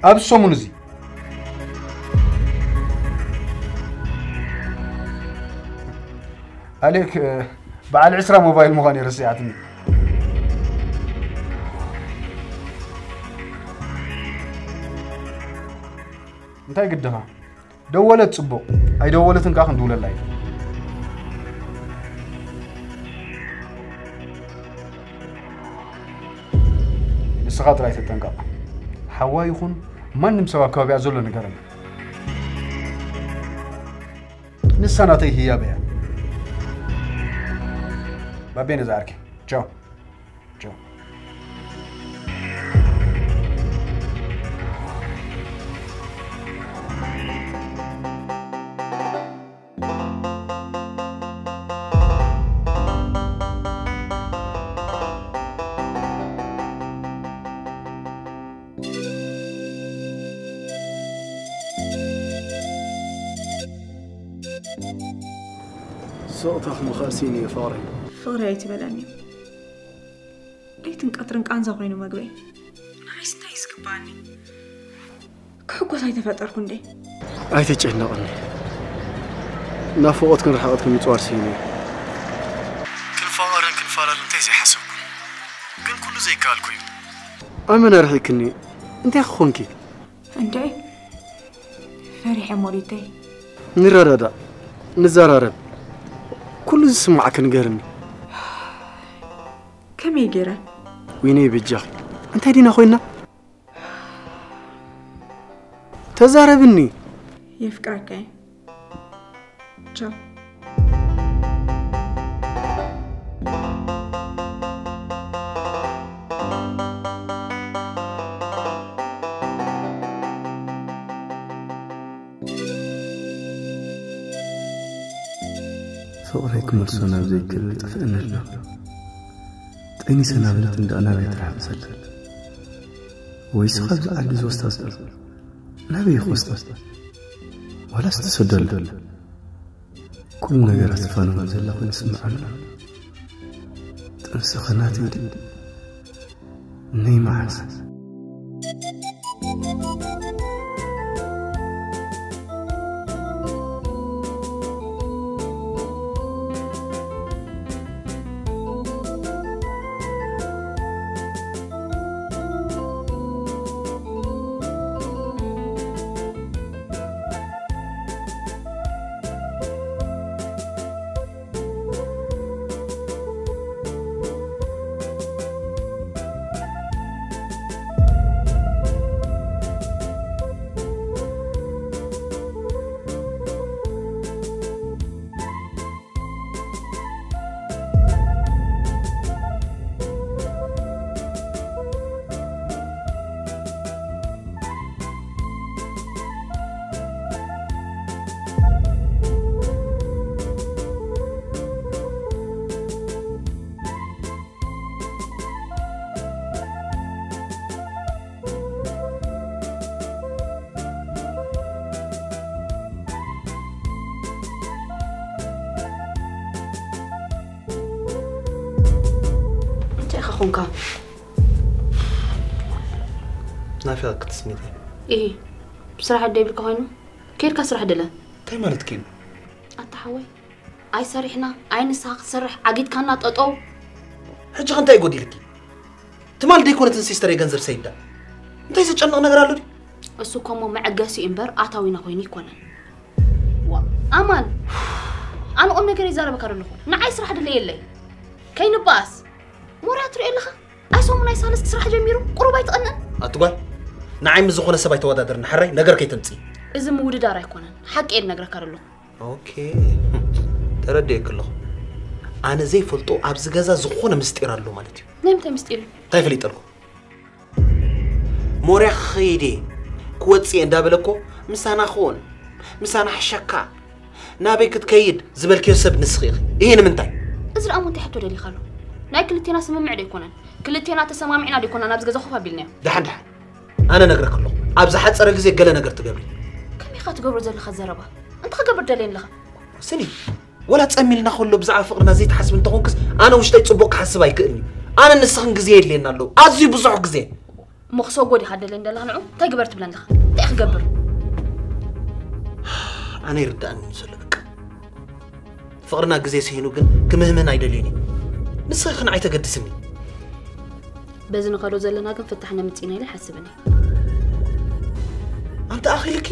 ኣብ ሰሙን እዚ ኣሌክ በዓል ዕስራ ሞባይል ምዃን እየ ረሲዓትኒ። እንታይ ግድኻ? ደወለት ጽቡቕ፣ ኣይደወለትን ከኣ ክንድውለላ ኢና። ንስኻ ጥራይ ተጠንቀቕ። ሓዋ ይኹን ማንም ሰብ ኣብ ከባቢኣ ዘሎ ንገረኒ። ንሳ ናተይ ህያብ እያ። ባቤ ነዛ ዓርኪ። ቻው። ቻው። ስቕታ ክመኻሲን እየ ፍቕረይ። ፍቕሪ ኣይትበለኒ። ለይትን ቀትርን ቃንዛ ኮይኑ መግበይ። ንዓይስ እንታይ እዩ ዝግባኣኒ? ክሕጎስ ኣይተፈጠርኩ እንዴ? ኣይተጨነቕኒ። ናፍቖትክን ርሕቐትክን ምጽዋር ስኢነ እየ። ክንፋቐርን ክንፈላለን እንታይ ዘይሓሰብኩ። ግን ኩሉ ዘይከኣልኩ እዩ። ኣመና ርሒቅክኒ። እንታይ ክኾንኪ? እንዴ? ፈሪሐ ሞሪተይ። ንረዳዳእ፣ ንዘራረብ። ኩሉ ዝስማዓኪ ንገርኒ። ከመይ ገይረ? ወይነይ በጃኺ። እንታይ ዲና ኮይና? ተዛረብኒ። የፍቅረካ እየ። ቻው። ፍቕረይ ክመልሶ ናብ ዘይክእል ጠፍእኒ ኣሎ። ጠኒሰ ናበለት እንዳ ናበይ ትረሓቕ ዘላ? ወይስ ካብዚ ዓዲ ዝወስዳ ዘሎ? ናበይ ይወስዳ? ዋላስ ትሰዶ ኣሎ? ኩሉ ነገር ኣስፋንዎ ዘላ ኮይኑ ይስምዓኒ። ጥንስኻ ናተይ ድዩ? ነይ መዓስ? እንታይ ኢኻ ኾንካ? ናፊቐ ክትስሚት እየ። ኢሂ፣ ብስራሕ ደይብልካ ኮይኑ? ከይድካ ስራሕ ድለ። እንታይ ማለት እዩ? ኣታ ሓወይ፣ ኣይሰሪሕና፣ ኣይ ንስኻ ክትሰርሕ፣ ዓጊትካና ጠጠው። ሕጂ ከ እንታይ ጎዲልኪ? ትማል ደይኮነትን ሲስተር የገንዘብ ሰይዳ። እንታይ ዘጨንቕ ነገር ኣሎ ድዩ? እሱ እኮ እሞ መዐገሲ እምበር ኣታዊና ኮይኑ ኣይኮነን። ዋ፣ ኣማን፣ ኣነ ቁም ነገር ይዛረበካ ዘለኹ። ንዓይ ስራሕ ድለ የለይ። ከይንበኣስ። ሞርያ ትሪኦ ኣለኻ? ኣይ ሰሙን ኣይ ሳልስቲ ስራሕ ጀሚሩ፣ ቁሩብ ኣይትቐንእን? ኣቲ ጓል፣ ንዓይ ምስ ዝኾነ ሰብ ኣይተወዳደርኒ፣ ሕራይ ነገር ከይተምጽኢ። እዚ ምውድዳር ኣይኮነን፣ ሓቂ እየ ዝነግረካ ዘለኹ። ኦኬ፣ ተረዲኤኪ ኣለኹ። ኣነ ዘይፈልጦ ኣብዚ ገዛ ዝኾነ ምስጢር ኣሎ ማለት እዩ። ናይ ምንታይ ምስጢር እዩ? እንታይ ፈሊጠልኩ? ሞርያ ክኸይድ እየ፣ ክወጽእ እየ እንዳበለ እኮ ምሳና ክኾን፣ ምሳና ሕሸካ፣ ናበይ ክትከይድ ዝበልክዮ ሰብ ንስኺ ኢኺ። ይሄ ንምንታይ? እዚ ደኣ እሞ እንታይ ሕቶ ደሊኻሉ? ናይ ክልቴና ስምምዕ ዶ ኣይኮነን? ክልቴና ተሰማሚዕና ዲኮና ናብዚ ገዛ ኮፍ ኣቢልናዮ። ደሓን ደሓን፣ ኣነ ነግረክ ኣለኹ። ኣብ ዝሓፀረ ግዜ ገለ ነገር ትገብሪ። ከመይ ኢኻ ትገብሮ ዘለኻ ዘረባ? እንታይ ክገብር ደልየ ኣለኻ? ስኒ፣ ወላ ጸሚልና ከሎ ብዛዕባ ፍቕርና ዘይትሓስብ እንተኾንክስ፣ ኣነ ውሽጠይ ጽቡቕ ክሓስብ ኣይክእልን እዩ። ኣነ ንስኽን ግዜ የድልየና ኣለዉ፣ ኣዝዩ ብዙሕ ግዜ። እሞ ክሰጎ ዲኻ ደልየን ዘለኻ ንዑ? እንታይ ግበር ትብለን ኣለኻ? እንታይ ክገብር? ኣነ ይርዳእኒ ዘሎ በቃ። ፍቕርና ግዜ ስሂኑ ግን ክምህምን ኣይደልዩን እዩ። ንስኺ ክን ኣይተገድስኒ። በዚ ንኸዶ ዘለና ግን ፍታሕ ነምጽእና ኢለ ሓስብን እየ። ኣንተ ኣኺልኪ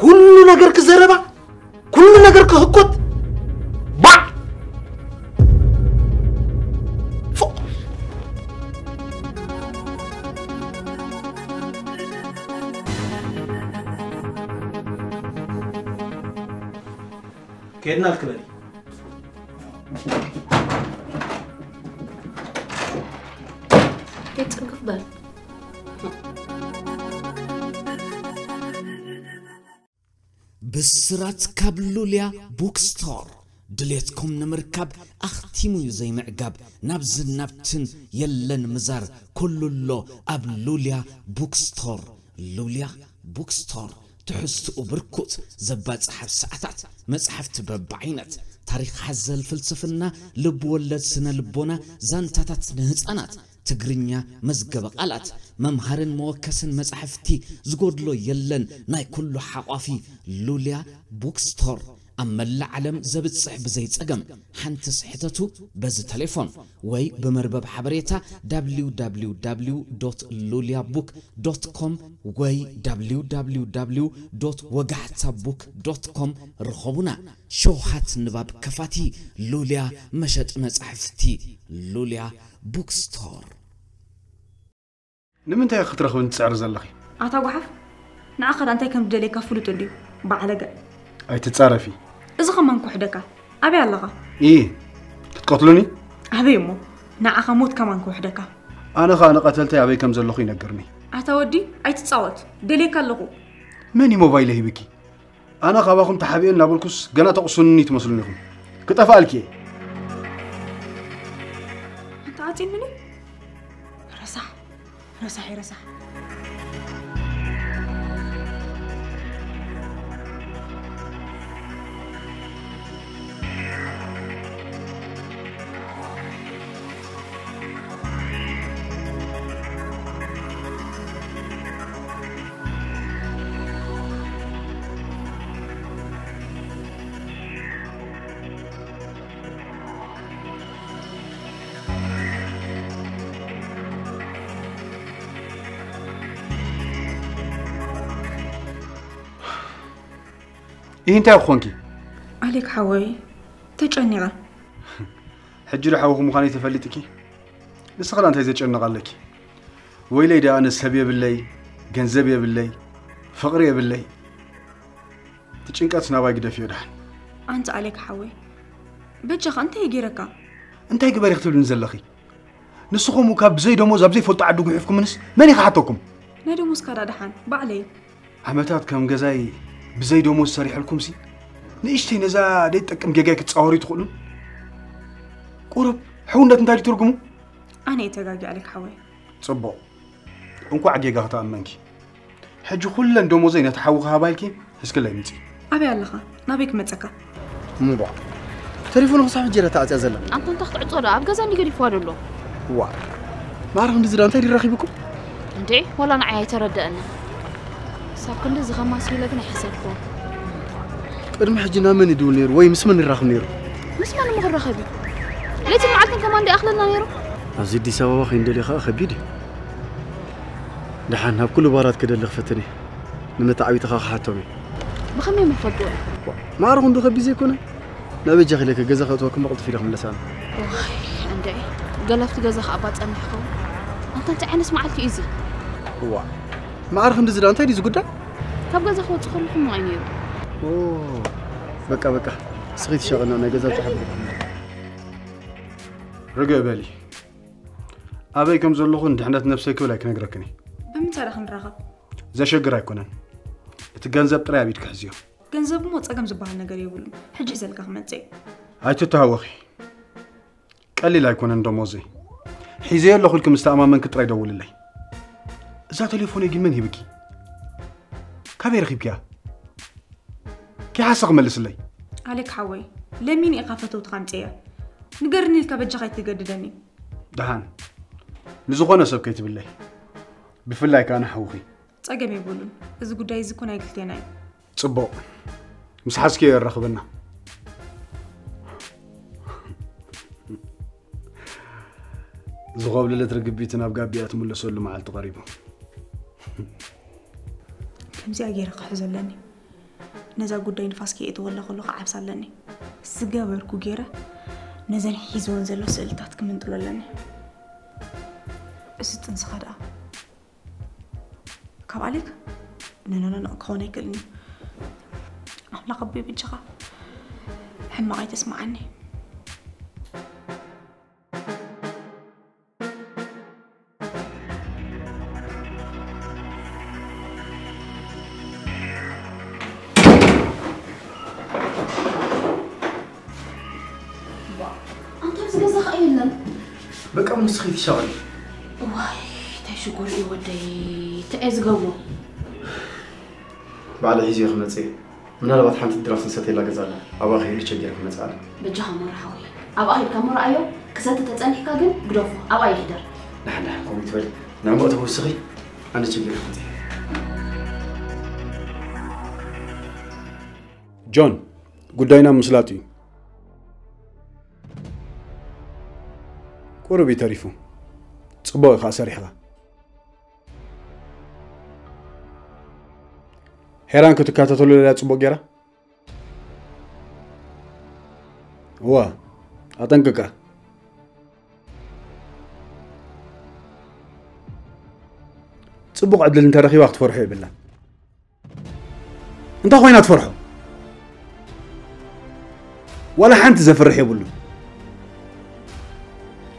ኩሉ ነገር ክዘረባ፣ ኩሉ ነገር ክህኮት። ባዕ! ፎቕ! ከድና ልክበል። የጽንክፍ በል። ብስራት ካብ ሉልያ ቡክስቶር። ድሌትኩም ንምርካብ ኣኽቲሙ እዩ ዘይምዕጋብ። ናብዝን ናብትን የለን ምዛር፣ ኩሉ ኣሎ ኣብ ሉልያ ቡክስቶር። ሉልያ ቡክስቶር፣ ትሕዝትኡ ብርኩት፣ ዘባጽሕ ኣብ ሰዓታት፣ መጻሕፍቲ በብዓይነት፣ ታሪኽ ሓዘል ፍልስፍና፣ ልብ ወለድ ስነ ልቦና፣ ዛንታታት ንህጻናት፣ ትግርኛ፣ መዝገበ ቃላት፣ መምሃርን መወከስን መጻሕፍቲ ዝጎድሎ የለን። ናይ ኩሉ ሓቋፊ ሉልያ ቡክስቶር ኣብ መላእ ዓለም ዘብጽሕ ብዘይ ጸገም። ሓንትስ ሕተቱ በዚ ተሌፎን ወይ ብመርበብ ሓበሬታ www.luliabook.com ወይ www.ወጋሕታbook.com ርኸቡና። ሸውሃት ንባብ ከፋቲ ሉልያ መሸጢ መጻሕፍቲ ሉልያ ቡክስቶር። ንምንታይ ክትረኽብን ትጽዕሪ ዘለኺ? ኣታ ጓሓፍ፣ ንዓኻ እንታይ ከም ዝደልየካ ፍሉጥ እንድዩ፣ ባዕለገ። ኣይትጻረፊ። እዚ ኸማን ክውሕደካ። ኣበይ ኣለኻ? ኢ ክትቀትሉኒ? ኣበይ እሞ? ንዓኻ ሞት ከማን ክውሕደካ። ኣነ ኸኣ ንቐተልተይ ኣበይ ከም ዘለኹ ይነግርኒ። ኣታ ወዲ፣ ኣይትጻወት። ደልየካ ኣለኹ። መን እዩ ሞባይለይ ሂብኪ? ኣነ ካባኹም ተሓቢኤ እናበልኩስ ገና ተቕስኑኒ ትመስሉኒ ኢኹም። ክጠፍኣልኪ እየ። ኣንታ ዓጺምኒ? ረሳሕ፣ ረሳሕ፣ ረሳሕ። ይህ እንታይ ክኾንኪ? ኣሌክ ሓወይ፣ ተጨኒቐ። ሕጂ ዶ ሓውኹም ምዃነይ ተፈሊጥኪ? ንስኺ ላ እንታይ ዘጨንቕ ኣለኪ? ወይለይ ደኣ ኣነ ሰብ የብለይ፣ ገንዘብ የብለይ፣ ፍቕሪ የብለይ። እቲ ጭንቀት ናባይ ግደፍዮ ደሓን። ኣንታ ኣሌክ ሓወይ፣ በጃኻ እንታይ ገይረካ? እንታይ ግበሪ ክትብልኒ ዘለኺ? ንስኹም ካብ ብዘይ ደሞዝ ኣብ ዘይፈልጦ ዓዲ ጉሒፍኩምንስ መን እዩ ክሓተኩም? ናይ ደሞዝካ ደኣ ደሓን ባዕለይ። ዓመታት ከም ገዛይ ብዘይ ደሞዝ ሰሪሐልኩምሲ ንእሽተይ ነዛ ደይትጠቅም ጌጋይ ክትጻወሩ ትኽእሉን? ቁሩብ ሕውነት እንታይ ድዩ ትርጉሙ? ኣነ እየ ተጋጊ ኣሌክ ሓወይ። ጽቡቕ። እንኳዕ ጌጋ ከተኣመንኪ። ሕጂ ኩለን ደሞዘይ ነቲ ሓዊ ክሃባ ኢልኪ ሕዝክለይ ምጺ። ኣበይ ኣለኻ? ናበይ ክመጸካ? እምቧ። ተሌፎኑ ክሳብ ሕጂ እያ ተዓጽያ ዘላ። ኣንታ እንታይ ክትዕጾ ደኣ? ኣብ ገዛ እንዲ ገዲፍዋ ደሎ። ዋ። ማዕረ ክንድዚ ደኣ እንታይ ድዩ ረኺብኩም? እንዴ፣ ወላ ንዓይ ኣይተረደኣኒ። ሳብ ክንድዚ ከማሲ ኢለ ግን ኣይሓሰብኩዎን። ቅድሚ ሕጂ ናብ መን ይድውል ነይሩ ወይ ምስ መን ይራኽብ ነይሩ? ምስ መን እሞ ክራኸብ እዩ? ለይትን መዓልትን ከማን ድኣ ይኣኽለና ነይሩ? ኣብዚ ኣዲስ ኣበባ ከይንደልዮ ከኣ ከቢድ እዩ። ደሓን ናብ ኩሉ ባራት ክደሊ ክፈትን እየ። ንመተዓቢትኻ ክሓቶም እየ። ብኸመይ እሞ ክፈልጥዎ እዮም? ማዕረ ክንዱ ከቢድ ዘይኮነ። ናበይ እጃኺ ኢለኪ ገዛ ከእትወክን ብቕልጡፍ ኢለ ክምለስ ኣነ። ዋይ እንድዒ፣ ገለ ኣብቲ ገዛ ክኣባ ጸኒሕኩም። ኣንታ እንታይ ዓይነት መዓልቲ እዩ እዚ? እዋ፣ ማዕረ ክንድዚ ደኣ እንታይ ድዩ ዝጉዳይ? ካብ ገዛ ክወጽእ ከሎ ሕሙቕ እዩ ነይሩ። ኦ፣ በቃ በቃ፣ ስኺ ትሸቕና ናይ ገዛ ተሓቢርኩም። ርግእ በሊ። ኣበይ ከም ዘለኹን ድሕነት ነብሰይ ክብል ኣይክነግረክን እየ። ብምንታይ ደኣ ክንራኸብ? ዘሸግር ኣይኮነን። እቲ ገንዘብ ጥራይ ኣብ ኢድኪ ሕዝዮ። ገንዘብ እሞ ጸገም ዝበሃል ነገር የብሉን። ሕጂ ሒዘልካ ክመጽእ እየ። ኣይትተሃወኺ። ቀሊል ኣይኮነን ደሞዘይ። ሒዘዮ ኣለኹ ኢልኪ ምስ ተኣማመንኪ ጥራይ ደውልለይ። እዛ ቴሌፎነይ ግን መን ሂብኪ? ካበይ ረኺብኪያ? ኪሓሰ ክመልስለይ። ኣሌክ ሓወይ፣ ለሚን ኢኻ ፈተውትኻ ኣምፅእያ። ንገርኒ ኢልካ በጃኻ ኣይትገድደኒ። ደሓን፣ ንዝኾነ ሰብ ከይትብለይ። ብፍላይ ከኣ ንሓውኺ። ጸገም የብሉን። እዚ ጉዳይ እዚ እኮ ናይ ክልቴና እዩ። ጽቡቕ። ምስ ሓዝክዮ የራኽበና። ዝኾብለለት ርግቢት ናብ ጋቢኣ ትምለሰሉ መዓልቲ ቀሪቡ። ከምዚኣ ገይረ ክሕዞ ኣለኒ። ነዛ ጉዳይ ንፋስ ከየእትወላ ከሎ ክዓብሳ ኣለኒ። ዝገበርኩ ገይረ ነዘን ሒዝወን ዘሎ ስእልታት ክምንጥሎ ኣለኒ። እዚ ጥንስኻ ደኣ ካብ ኣሌክ? ኖ፣ ኖ፣ ኖ፣ ኖ፣ ክኾን ኣይክእልን እዩ። ኣምላኽ ኣቦይ በጃኻ ሕማቕ ኣይተስምዓኒ። ኣንታ ኣብዚ ገዛ ኸኣ የለን። በቃ፣ ንስኺ ትሻቐሊ። ዋይ፣ እንታይ ሽጉር እዩ ወደይ፣ እንታይ እየ ዝገብሮ? ባዕለ ሒዘዮ ክመጽእ እየ። ምናልባት ሓንቲ ድራፍት ንሰትየላ ገዛ ኣላ። ኣብኣ ከይደ ቸጊረ ክመጽእ ኣለ። በጃኻ መራ ሓወይ፣ ኣብኣ ኸይድካ መርኣዮ። ክሰቲ ተጸኒሕካ ግን ግደፎ፣ ኣብኣ ይሕደር። ደሓን፣ ደሓን፣ ከምኡ ይትበል። ንዕምኦ ተወስኺ፣ ኣነ ቸጊረ ክመጽእ እየ። ጆን፣ ጉዳይና ምስላጥ እዩ። ቁሩብ እዩ ተሪፉ። ጽቡቕ ኢኻ ሰሪሕኻ። ሄራን ክትከታተሎ ደልያ ጽቡቕ ጌራ? እዋ፣ ኣጠንቅቃ። ጽቡቕ ዕድል እንተረኺባ ክትፈርሖ የብላን። እንታይ ኮይና ትፈርሖ? ዋላ ሓንቲ ዘፍርሕ የብሉን።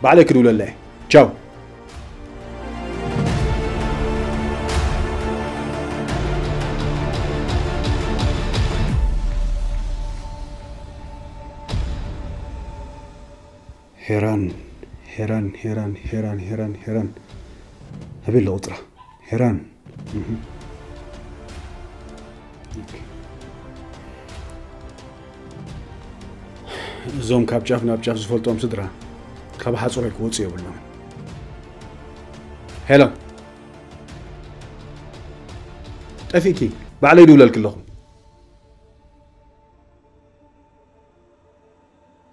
ባዕለይ ክድውለላ እየ። ቻው። ሄራን፣ ሄራን፣ ሄራን፣ ሄራን፣ ሄራን፣ ሄራን። ኣበይ ኣሎ ቁጽራ? ሄራን። እህ። ኦኬ። እዞም ካብ ጫፍ ናብ ጫፍ ዝፈልጦም ስድራ ካብ ሓጹረይ ክወጹ የብሎም። ሄሎ። ጠፊእኪ፣ ባዕለይ ድውለልኪ ኣለኹ።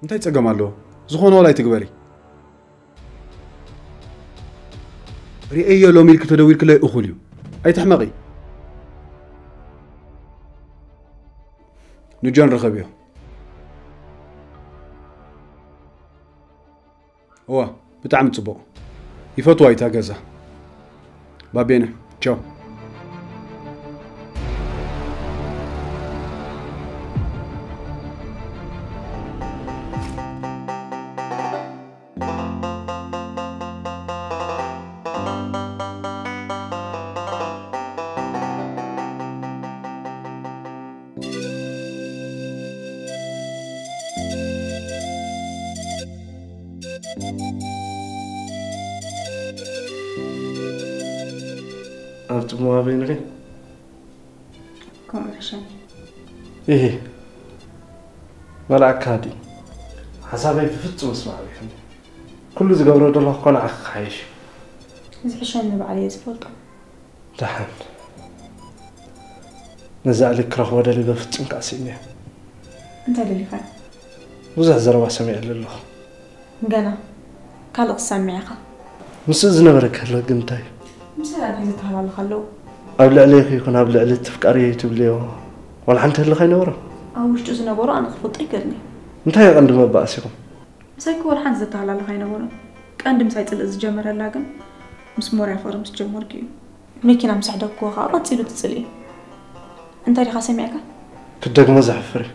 እንታይ ጸገም ኣለዎ? ዝኾነ ዋላ ኣይትግበሪ። ርእየዮ ሎሚ ኢልኪ ተደዊልክለይ እኹል እዩ። ኣይትሕመቒ። ንጆን ርኸብዮ። እዋ፣ ብጣዕሚ ጽቡቕ። ይፈትዋ እታ ገዛ። ባቤነ፣ ቻው። ኣብ ጽምዋ በይንኺ? ከምኡ ይሕሸኒ። ኢሂ። መልኣካ ድዩ? ሓሳበይ ብፍጹም እስማዕቢኽኒ። ኩሉ ዝገብሮ ዘለኹ እኮ ንዓኺ ክሓይሽ እዩ። ዝሕሸኒ ባዕለይ እየ ዝፈልጦ። ደሓን። ነዚ ኣሌክ ክረኽቦ ደልየ በፍጹም ከኣ ስኢነዮ። እንታይ ደሊኻዮ? ብዙሕ ዘረባ ሰሚዐሉ ኣለኹ። ገና ካልእ ክትሰምዕ ኢኻ። ምስኡ ዝነበረ ክህለ ግን እንታይ? ምሳይ እንታይ ዘተሃላልኽ ኣለዉ? ኣብ ልዕለይኺ ይኹን ኣብ ልዕሊ እቲ ፍቃርየይ ትብልዮ ዋላ ሓንቲ ህልኽ ኣይነበሮን? ኣብ ውሽጡ ዝነበሮ ኣነ ክፈልጦ ኣይክእልን እየ። እንታይ እዩ ቀንዲ መባእሲኹም? ምሳይ እኮ ዋላ ሓንቲ ዘተሃላልኽ ኣይነበሮን። ቀንዲ ምሳይ ጽልኢ ዝጀመረላ ግን ምስ ሞርያ ፍቕሪ ምስ ጀመርኩ እዩ። መኪና ምስ ኣሕደግክዎ ኸኣ ቀጺሉ እቲ ጽልኢ። እንታይ ዲኻ ሰሚዕካ? ክትደግሞ ዘሕፍር እዩ።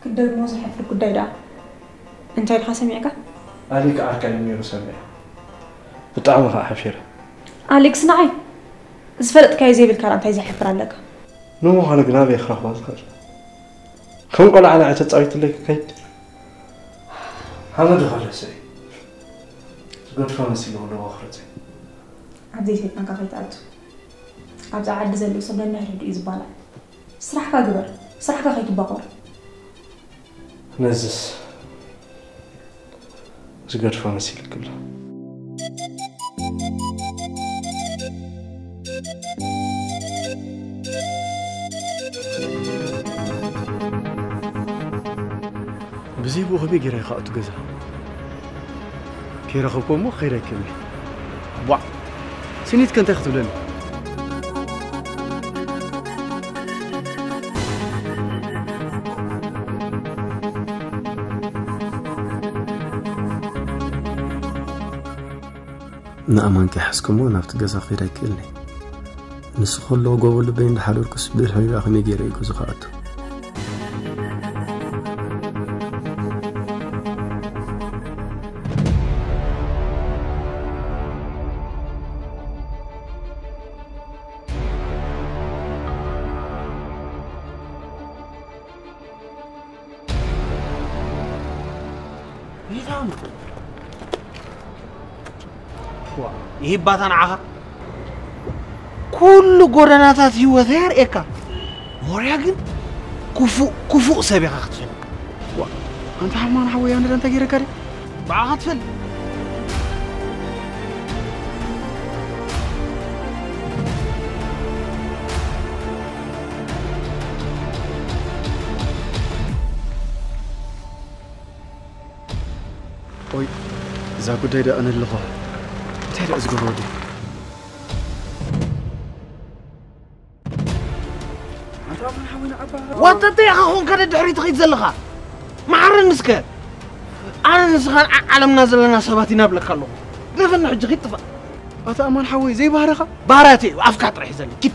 ክትደግሞ ዘሕፍር ጉዳይ ደኣ እንታይ ዲኻ ሰሚዕካ? ኣሌክ ዓርካይ እዩ ነይሩ ሰሚዐ። ብጣዕሚ ኸኣ ሓፊረ። ኣሌክስ ንዓይ ዝፈለጥካዮ ዘይብልካ ደኣ እንታይ ዘሕፍር ኣለካ? ንምዃኑ ግን ኣበይ ክረኽባ ዝኽእል? ከም ቆልዓ ንዓይ ተጻዊትለይ ክከይድ? ሓመድ ኸለሰ እዩ። ገድፋ መሲሉ ኣለዎ ክረጽ። ኣብ ዘይሰይጣንካ ከይትኣቱ። ኣብዛ ዓዲ ዘሎ ሰብ ነንሕድሕዱ እዩ ዝባላዕ። ስራሕካ ግበር፣ ስራሕካ ከይትባቆር። ነዝስ ዝገድፋ መሲልክ ኣሎ። ብዘይ ብኡ ከመይ ገይረ ይኸኣቱ ገዛ? ከይረኸብኮ እሞ ክኸይድ ኣይክእልን። ቧዕ! ስኒትከ እንታይ ክትብለኒ? ንኣማን ከይሓዝኩሞ ናብቲ ገዛ ክኸይድ ኣይክእልን። ንሱ ከሎ ጎቦ ልበይ እንዳሓደርኩስ ብድሕሪኡ ከመይ ገይረ እዩ ገዛ ክኣቱ? ይዛም። ዋ፣ ይህባታ ንዓኻ። ኩሉ ጎደናታት ህይወት የርእየካ። ወርያ ግን ክፉእ፣ ክፉእ ሰብ ኢኻ ክትፈልጥ። ዋ፣ ኣንታ ሓማን ሓወይ፣ ኣነ እንታይ ገይረካ ድየ? ብዓኻ ትፈልጥ። ኦይ፣ እዛ ጉዳይ ደኣ ኣነ ኣለኹ። እንታይ ደኣ ዝገብሮ ወዲ? ኣንታ ኣማን ሓወይ ንዓባ። ዋተተ ኢኻ ኾንካ ደድሕሪ ትኸይድ ዘለኻ? መዓረኒ እስከ። ኣነ ንስኻን ዓ-፣ ዓለምና ዘለና ሰባት ኢና እብለካ ኣለኹ። ግደፈኒ ሕጂ ኺድ ጥፋእ። ኣታ ኣማን ሓወይ ዘይባህረኻ? ባህርያተይ እዩ፣ ኣፍካ ጥራሕ እዩ ዘለኒ። ኪድ።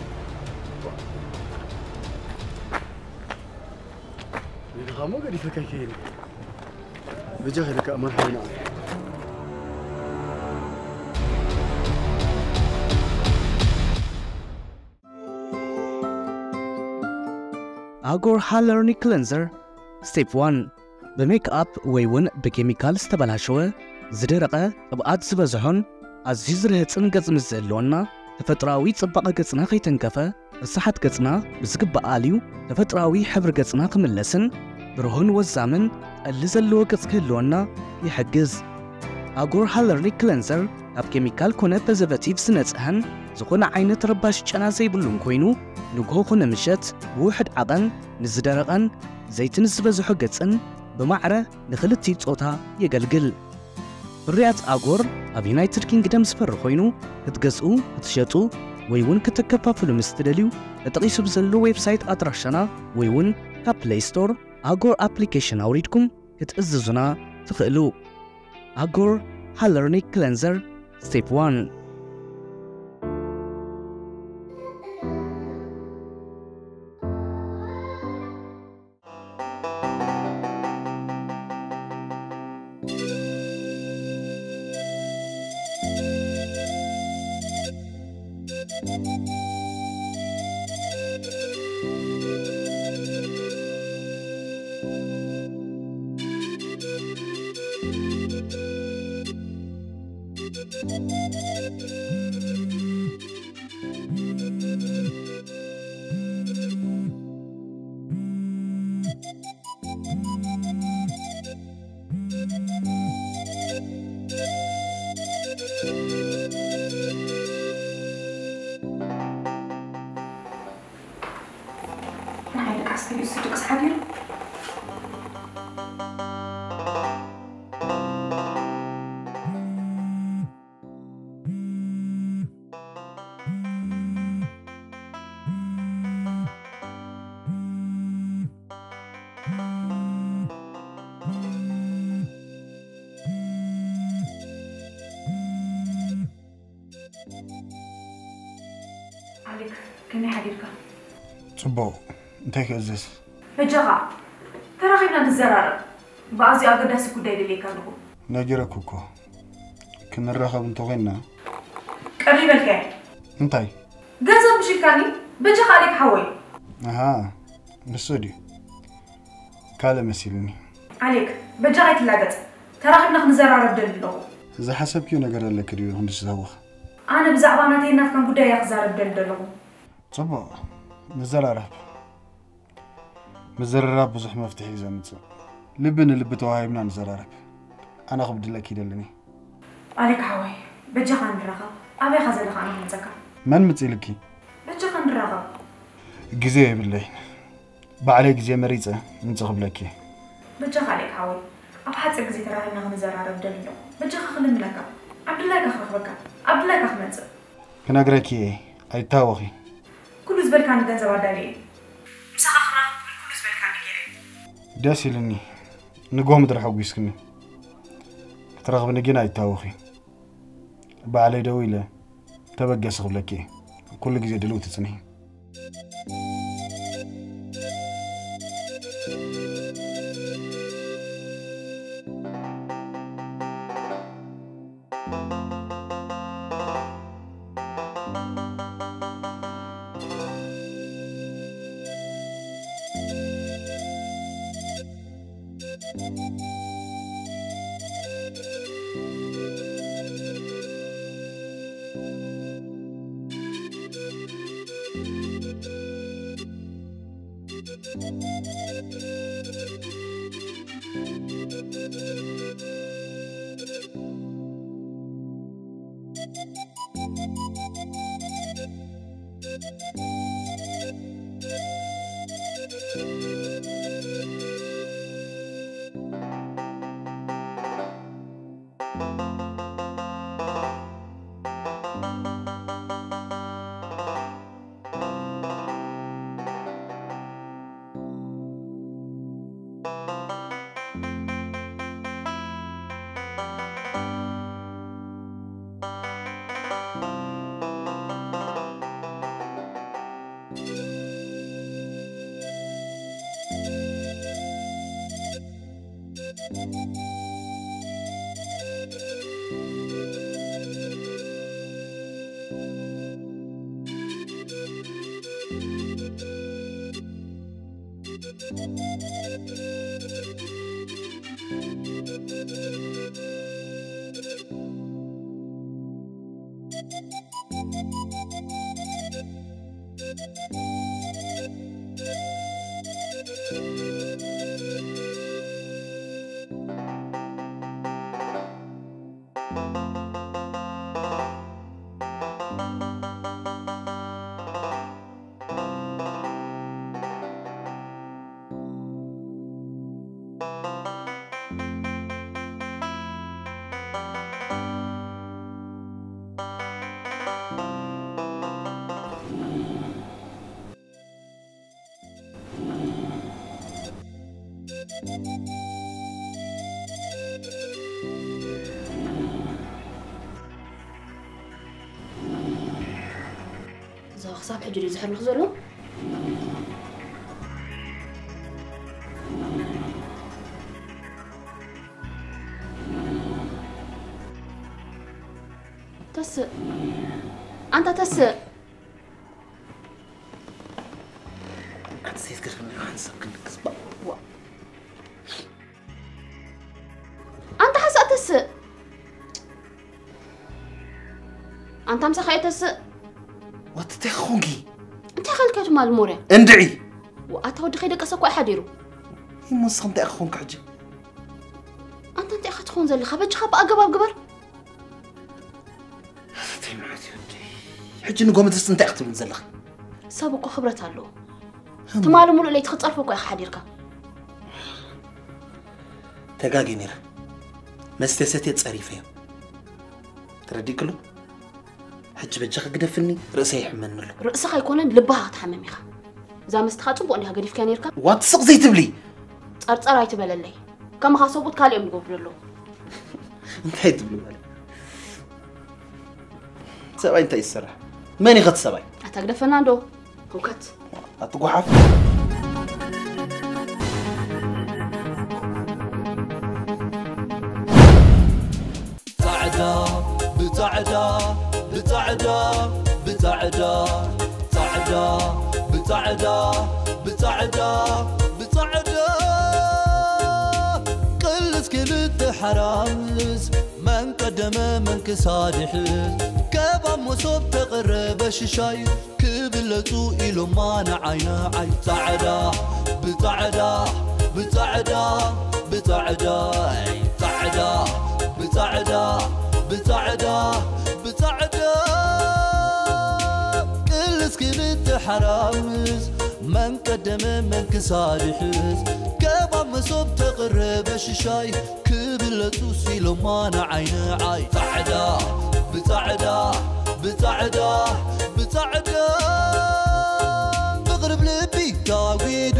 ኢልኻ እሞ ገዲፈካ ይከይድ። በጃኻ ኢለካ ኣማን ሓወይ ንዓ። ኣጎር ሃለርኒ ክለንዘር ስቴፕ ዋን። ብሜክኣፕ ወይ እውን ብኬሚካል ዝተበላሸወ፣ ዝደረቐ፣ ቅብኣት ዝበዝሖን ኣዝዩ ዝርህጽን ገጽ ምስ ዝህልወና፣ ተፈጥሮኣዊ ጽባቐ ገጽና ከይተንከፈ፣ ርሳሓት ገጽና ብዝግባእ ኣልዩ፣ ተፈጥሮኣዊ ሕብሪ ገጽና ክምለስን ብሩህን ወዛምን ጠሊ ዘለዎ ገጽ ክህልወና ይሕግዝ። ኣጎር ሃለርኒ ክለንዘር ካብ ኬሚካል ኮነ ፕሪዘርቬቲቭ ዝነጽሀን ዝኾነ ዓይነት ረባሽ ጨና ዘይብሉን ኮይኑ፣ ንግሆ ኮነ ምሸት ብውሑድ ዓቐን ንዝደረቐን ዘይቲ ንዝበዝሖ ገጽን ብማዕረ ንኽልቲኡ ጾታ የገልግል። ፍርያት ኣጎር ኣብ ዩናይትድ ኪንግደም ዝፈሪ ኮይኑ፣ ክትገዝኡ፣ ክትሸጡ ወይ እውን ከተከፋፍሉ ምስ ትደልዩ፣ ተጠቒሱ ብዘሎ ዌብሳይት ኣድራሻና ወይ እውን ካብ ፕለይ ስቶር ኣጎር ኣፕሊኬሽን ኣውሪድኩም ክትእዝዙና ትኽእሉ። ኣጎር ሃለርኒክ ክለንዘር ስቴፕ ዋን። ንዓይ ድቃስ ተቢኡ ዝድቅስ ሓዲሩ። ኣሌክ፣ ከመይ ሓዲርካ? ጽቡቕ። እንታይ ክእዝዝ? በጃኻ፣ ተራኺብና ንዘራረብ። ብኣዝዩ ኣገዳሲ ጉዳይ ደልየካ ኣለኹ። ነጊረኩ እኮ። ክንራኸብ እንተኾይንና። ቅር ይበልካዮ። እንታይ? ገንዘብ ምሽ ኢልካኒ? በጃኻ ኣሌክ ሓወይ። ኣሃ፣ ንሱ ድዩ? ካልእ መሲሉኒ። ኣሌክ፣ በጃኻ ኣይትላገጽ። ተራኺብና ክንዘራረብ ደሊ ኣለኹ። ዝሓሰብክዮ ነገር ኣለኪ ድዩ ክንዲ ዝዛወኽ? ኣነ ብዛዕባ ናተይ ናትካን ጉዳይ እያ ክዛረብ ደሊ ዘለኹ። ጽቡቕ፣ ንዘራረብ። ምዝርራብ ብዙሕ መፍትሒ እዩ ዘምጽእ። ልቢ ንልቢ ተዋሂብና ንዘራረብ። ኣነ ክብድለኪ ይደልን እየ። ኣሌክ ሓወይ፣ በጃኻ ንራኸብ። ኣበይ ኢኻ ዘለኻ ኣነ ክመጸካ? መን ምጽእ ኢልኪ? በጃኻ ንራኸብ። ግዜ የብለይን። ባዕለይ ግዜ መሪጸ ምጽእ ክብለኪ እየ። በጃኻ ኣሌክ ሓወይ፣ ኣብ ሓጺር ግዜ ተራኺብና ክንዘራረብ ደሊ ኣለኹ። በጃኻ ክልምነካ። ኣብ ድላይካ ክረኽበካ። ኣብ ድላይካ ክመጽእ። ክነግረኪ እየ፣ ኣይታወኺ። ኩሉ ዝበልካኒ ገንዘብ ኣዳልየ እየ። ምሳኻ ክራኸብ ክብል ኩሉ ዝበልካኒ ገይረ እየ። ደስ ኢልኒ። ንግሆ ምድሪ ሓጒስክኒ። ክትረኽብኒ ግን ኣይታወኺ። ባዕለይ ደው ኢለ ተበገሲ ክብለኪ እየ። ኩሉ ግዜ ድልውቲ ጽንሒ። እዛ ክሳብ ሕጂ ድዩ ዝሕርልኽ ዘሎ? ተስእ፣ ኣንታ ተስእ። ኣቲ ዘይትገርፍኒ ሓንሳብ ክንድቅስ ባእ። ኣንታ ሓሳእ ተስእ። ኣንታ ምሳኻ እየ ተስእ። ዋት እንታይ ኾንኪ? እንታይ ኻልካ ትማል ሞርያ? እንድዒ። ኣታ ወዲ ከይደቀሰ እኮ ሓዲሩ። ይሞ ንስኻ እንታይ ኢኻ ኾንኪ ሕጂ? ኣንታ እንታይ ኢኻ ትኾን ዘለኻ? በጃኻ ብኣገባብ ግበር። ተይ ምዓት ወዲ። ሕጂ ንጎመ ድስቲ እንታይ ኢኻ ትብል ዘለኻ? ሰብ እኮ ክብረት ኣለዎ። ትማሊ ሙሉእ ለይቲ ክትጸርፎ እኮ ኢኻ ሓዲርካ። ተጋግየ ነይረ። መስተ ሰትየ ጸሪፈዮ። ተረዲእክሎ? ሕጂ በጃኺ ግደፍኒ፣ ርእሰይ ይሕመኒ ኣሎ። ርእስኻ ኣይኮነን ልብኻ ክትሓምም ኢኻ። እዛ መስተኻ ጽቡቕ እንዲኻ ገዲፍካ ነይርካ። ዋት ስቕ ዘይትብሊ። ጸርጸር ኣይትበለለይ። ከማኻ ሰብኡት ካልእ እዮም ዝገብሩ ዘለዉ። እንታይ ትብሉ ማለት? ሰብኣይ እንታይ ይሰርሕ? መን ይኸት ሰብኣይ? ኣታ ግደፈና እንዶ። ህውከት። ኣትጓሓፍ። ጻዕዳ ብጻዕዳ ብጻዕዳ ብጻዕዳ ጻዕዳ ብጻዕዳ ብጻዕዳ ብጻዕዳ ቅልስ ክልተ ሓራምዝ መን ቀደመ መን ክሳድሕዝ፣ ከባብ መሶብ ተቐረበ ሽሻይ ክብለጹ ኢሎማ ንዓይ ንዓይ። ጻዕዳ ብጻዕዳ ብጻዕዳ ብጻዕዳ ጻዕዳ ብጻዕዳ ብጻዕዳ ብጻዕዳ ቅልስ ክልተ ሓራምዝ መን ቀደመ መን ክሳድሕዝ፣ ከባብ መሶብ ተቐረበ ሽሻይ ክብለጹ ሲሎማ ንዓይ ንዓይ። ጻዕዳ ብጻዕዳ ብጻዕዳ ብጻዕዳ ፍቕሪ ብልቢ ታጒዱ፣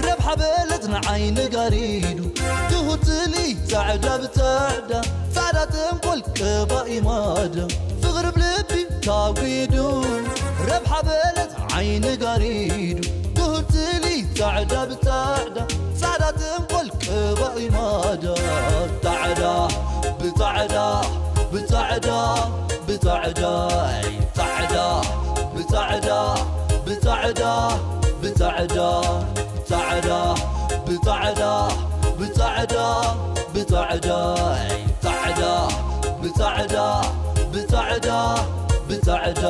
ረብሓ በለጽ ንዓይ ንጋሪዱ። ትሁት ጽሊ ጻዕዳ ብጻዕዳ፣ ጻዕዳ ተንኮል ቀባኢ ማዳ። ፍቕሪ ብልቢ ታጒዱ፣ ረብሓ በለጽ ዓይኒ ጋሪዱ። ትሁት ጽሊ ጻዕዳ ብጻዕዳ፣ ጻዕዳ ተንኮል ቀባኢ ማዳ። ጻዕዳ ብጻዕዳ ብጻዕዳ ብጻዕዳ ጻዕዳ ብጻዕዳ ብጻዕዳ ብጻዕዳ ጻዕዳ ብጻዕዳ ብጻዕዳ ብጻዕዳ ጻዕዳ ብጻዕዳ ብጻዕዳ ብጻዕዳ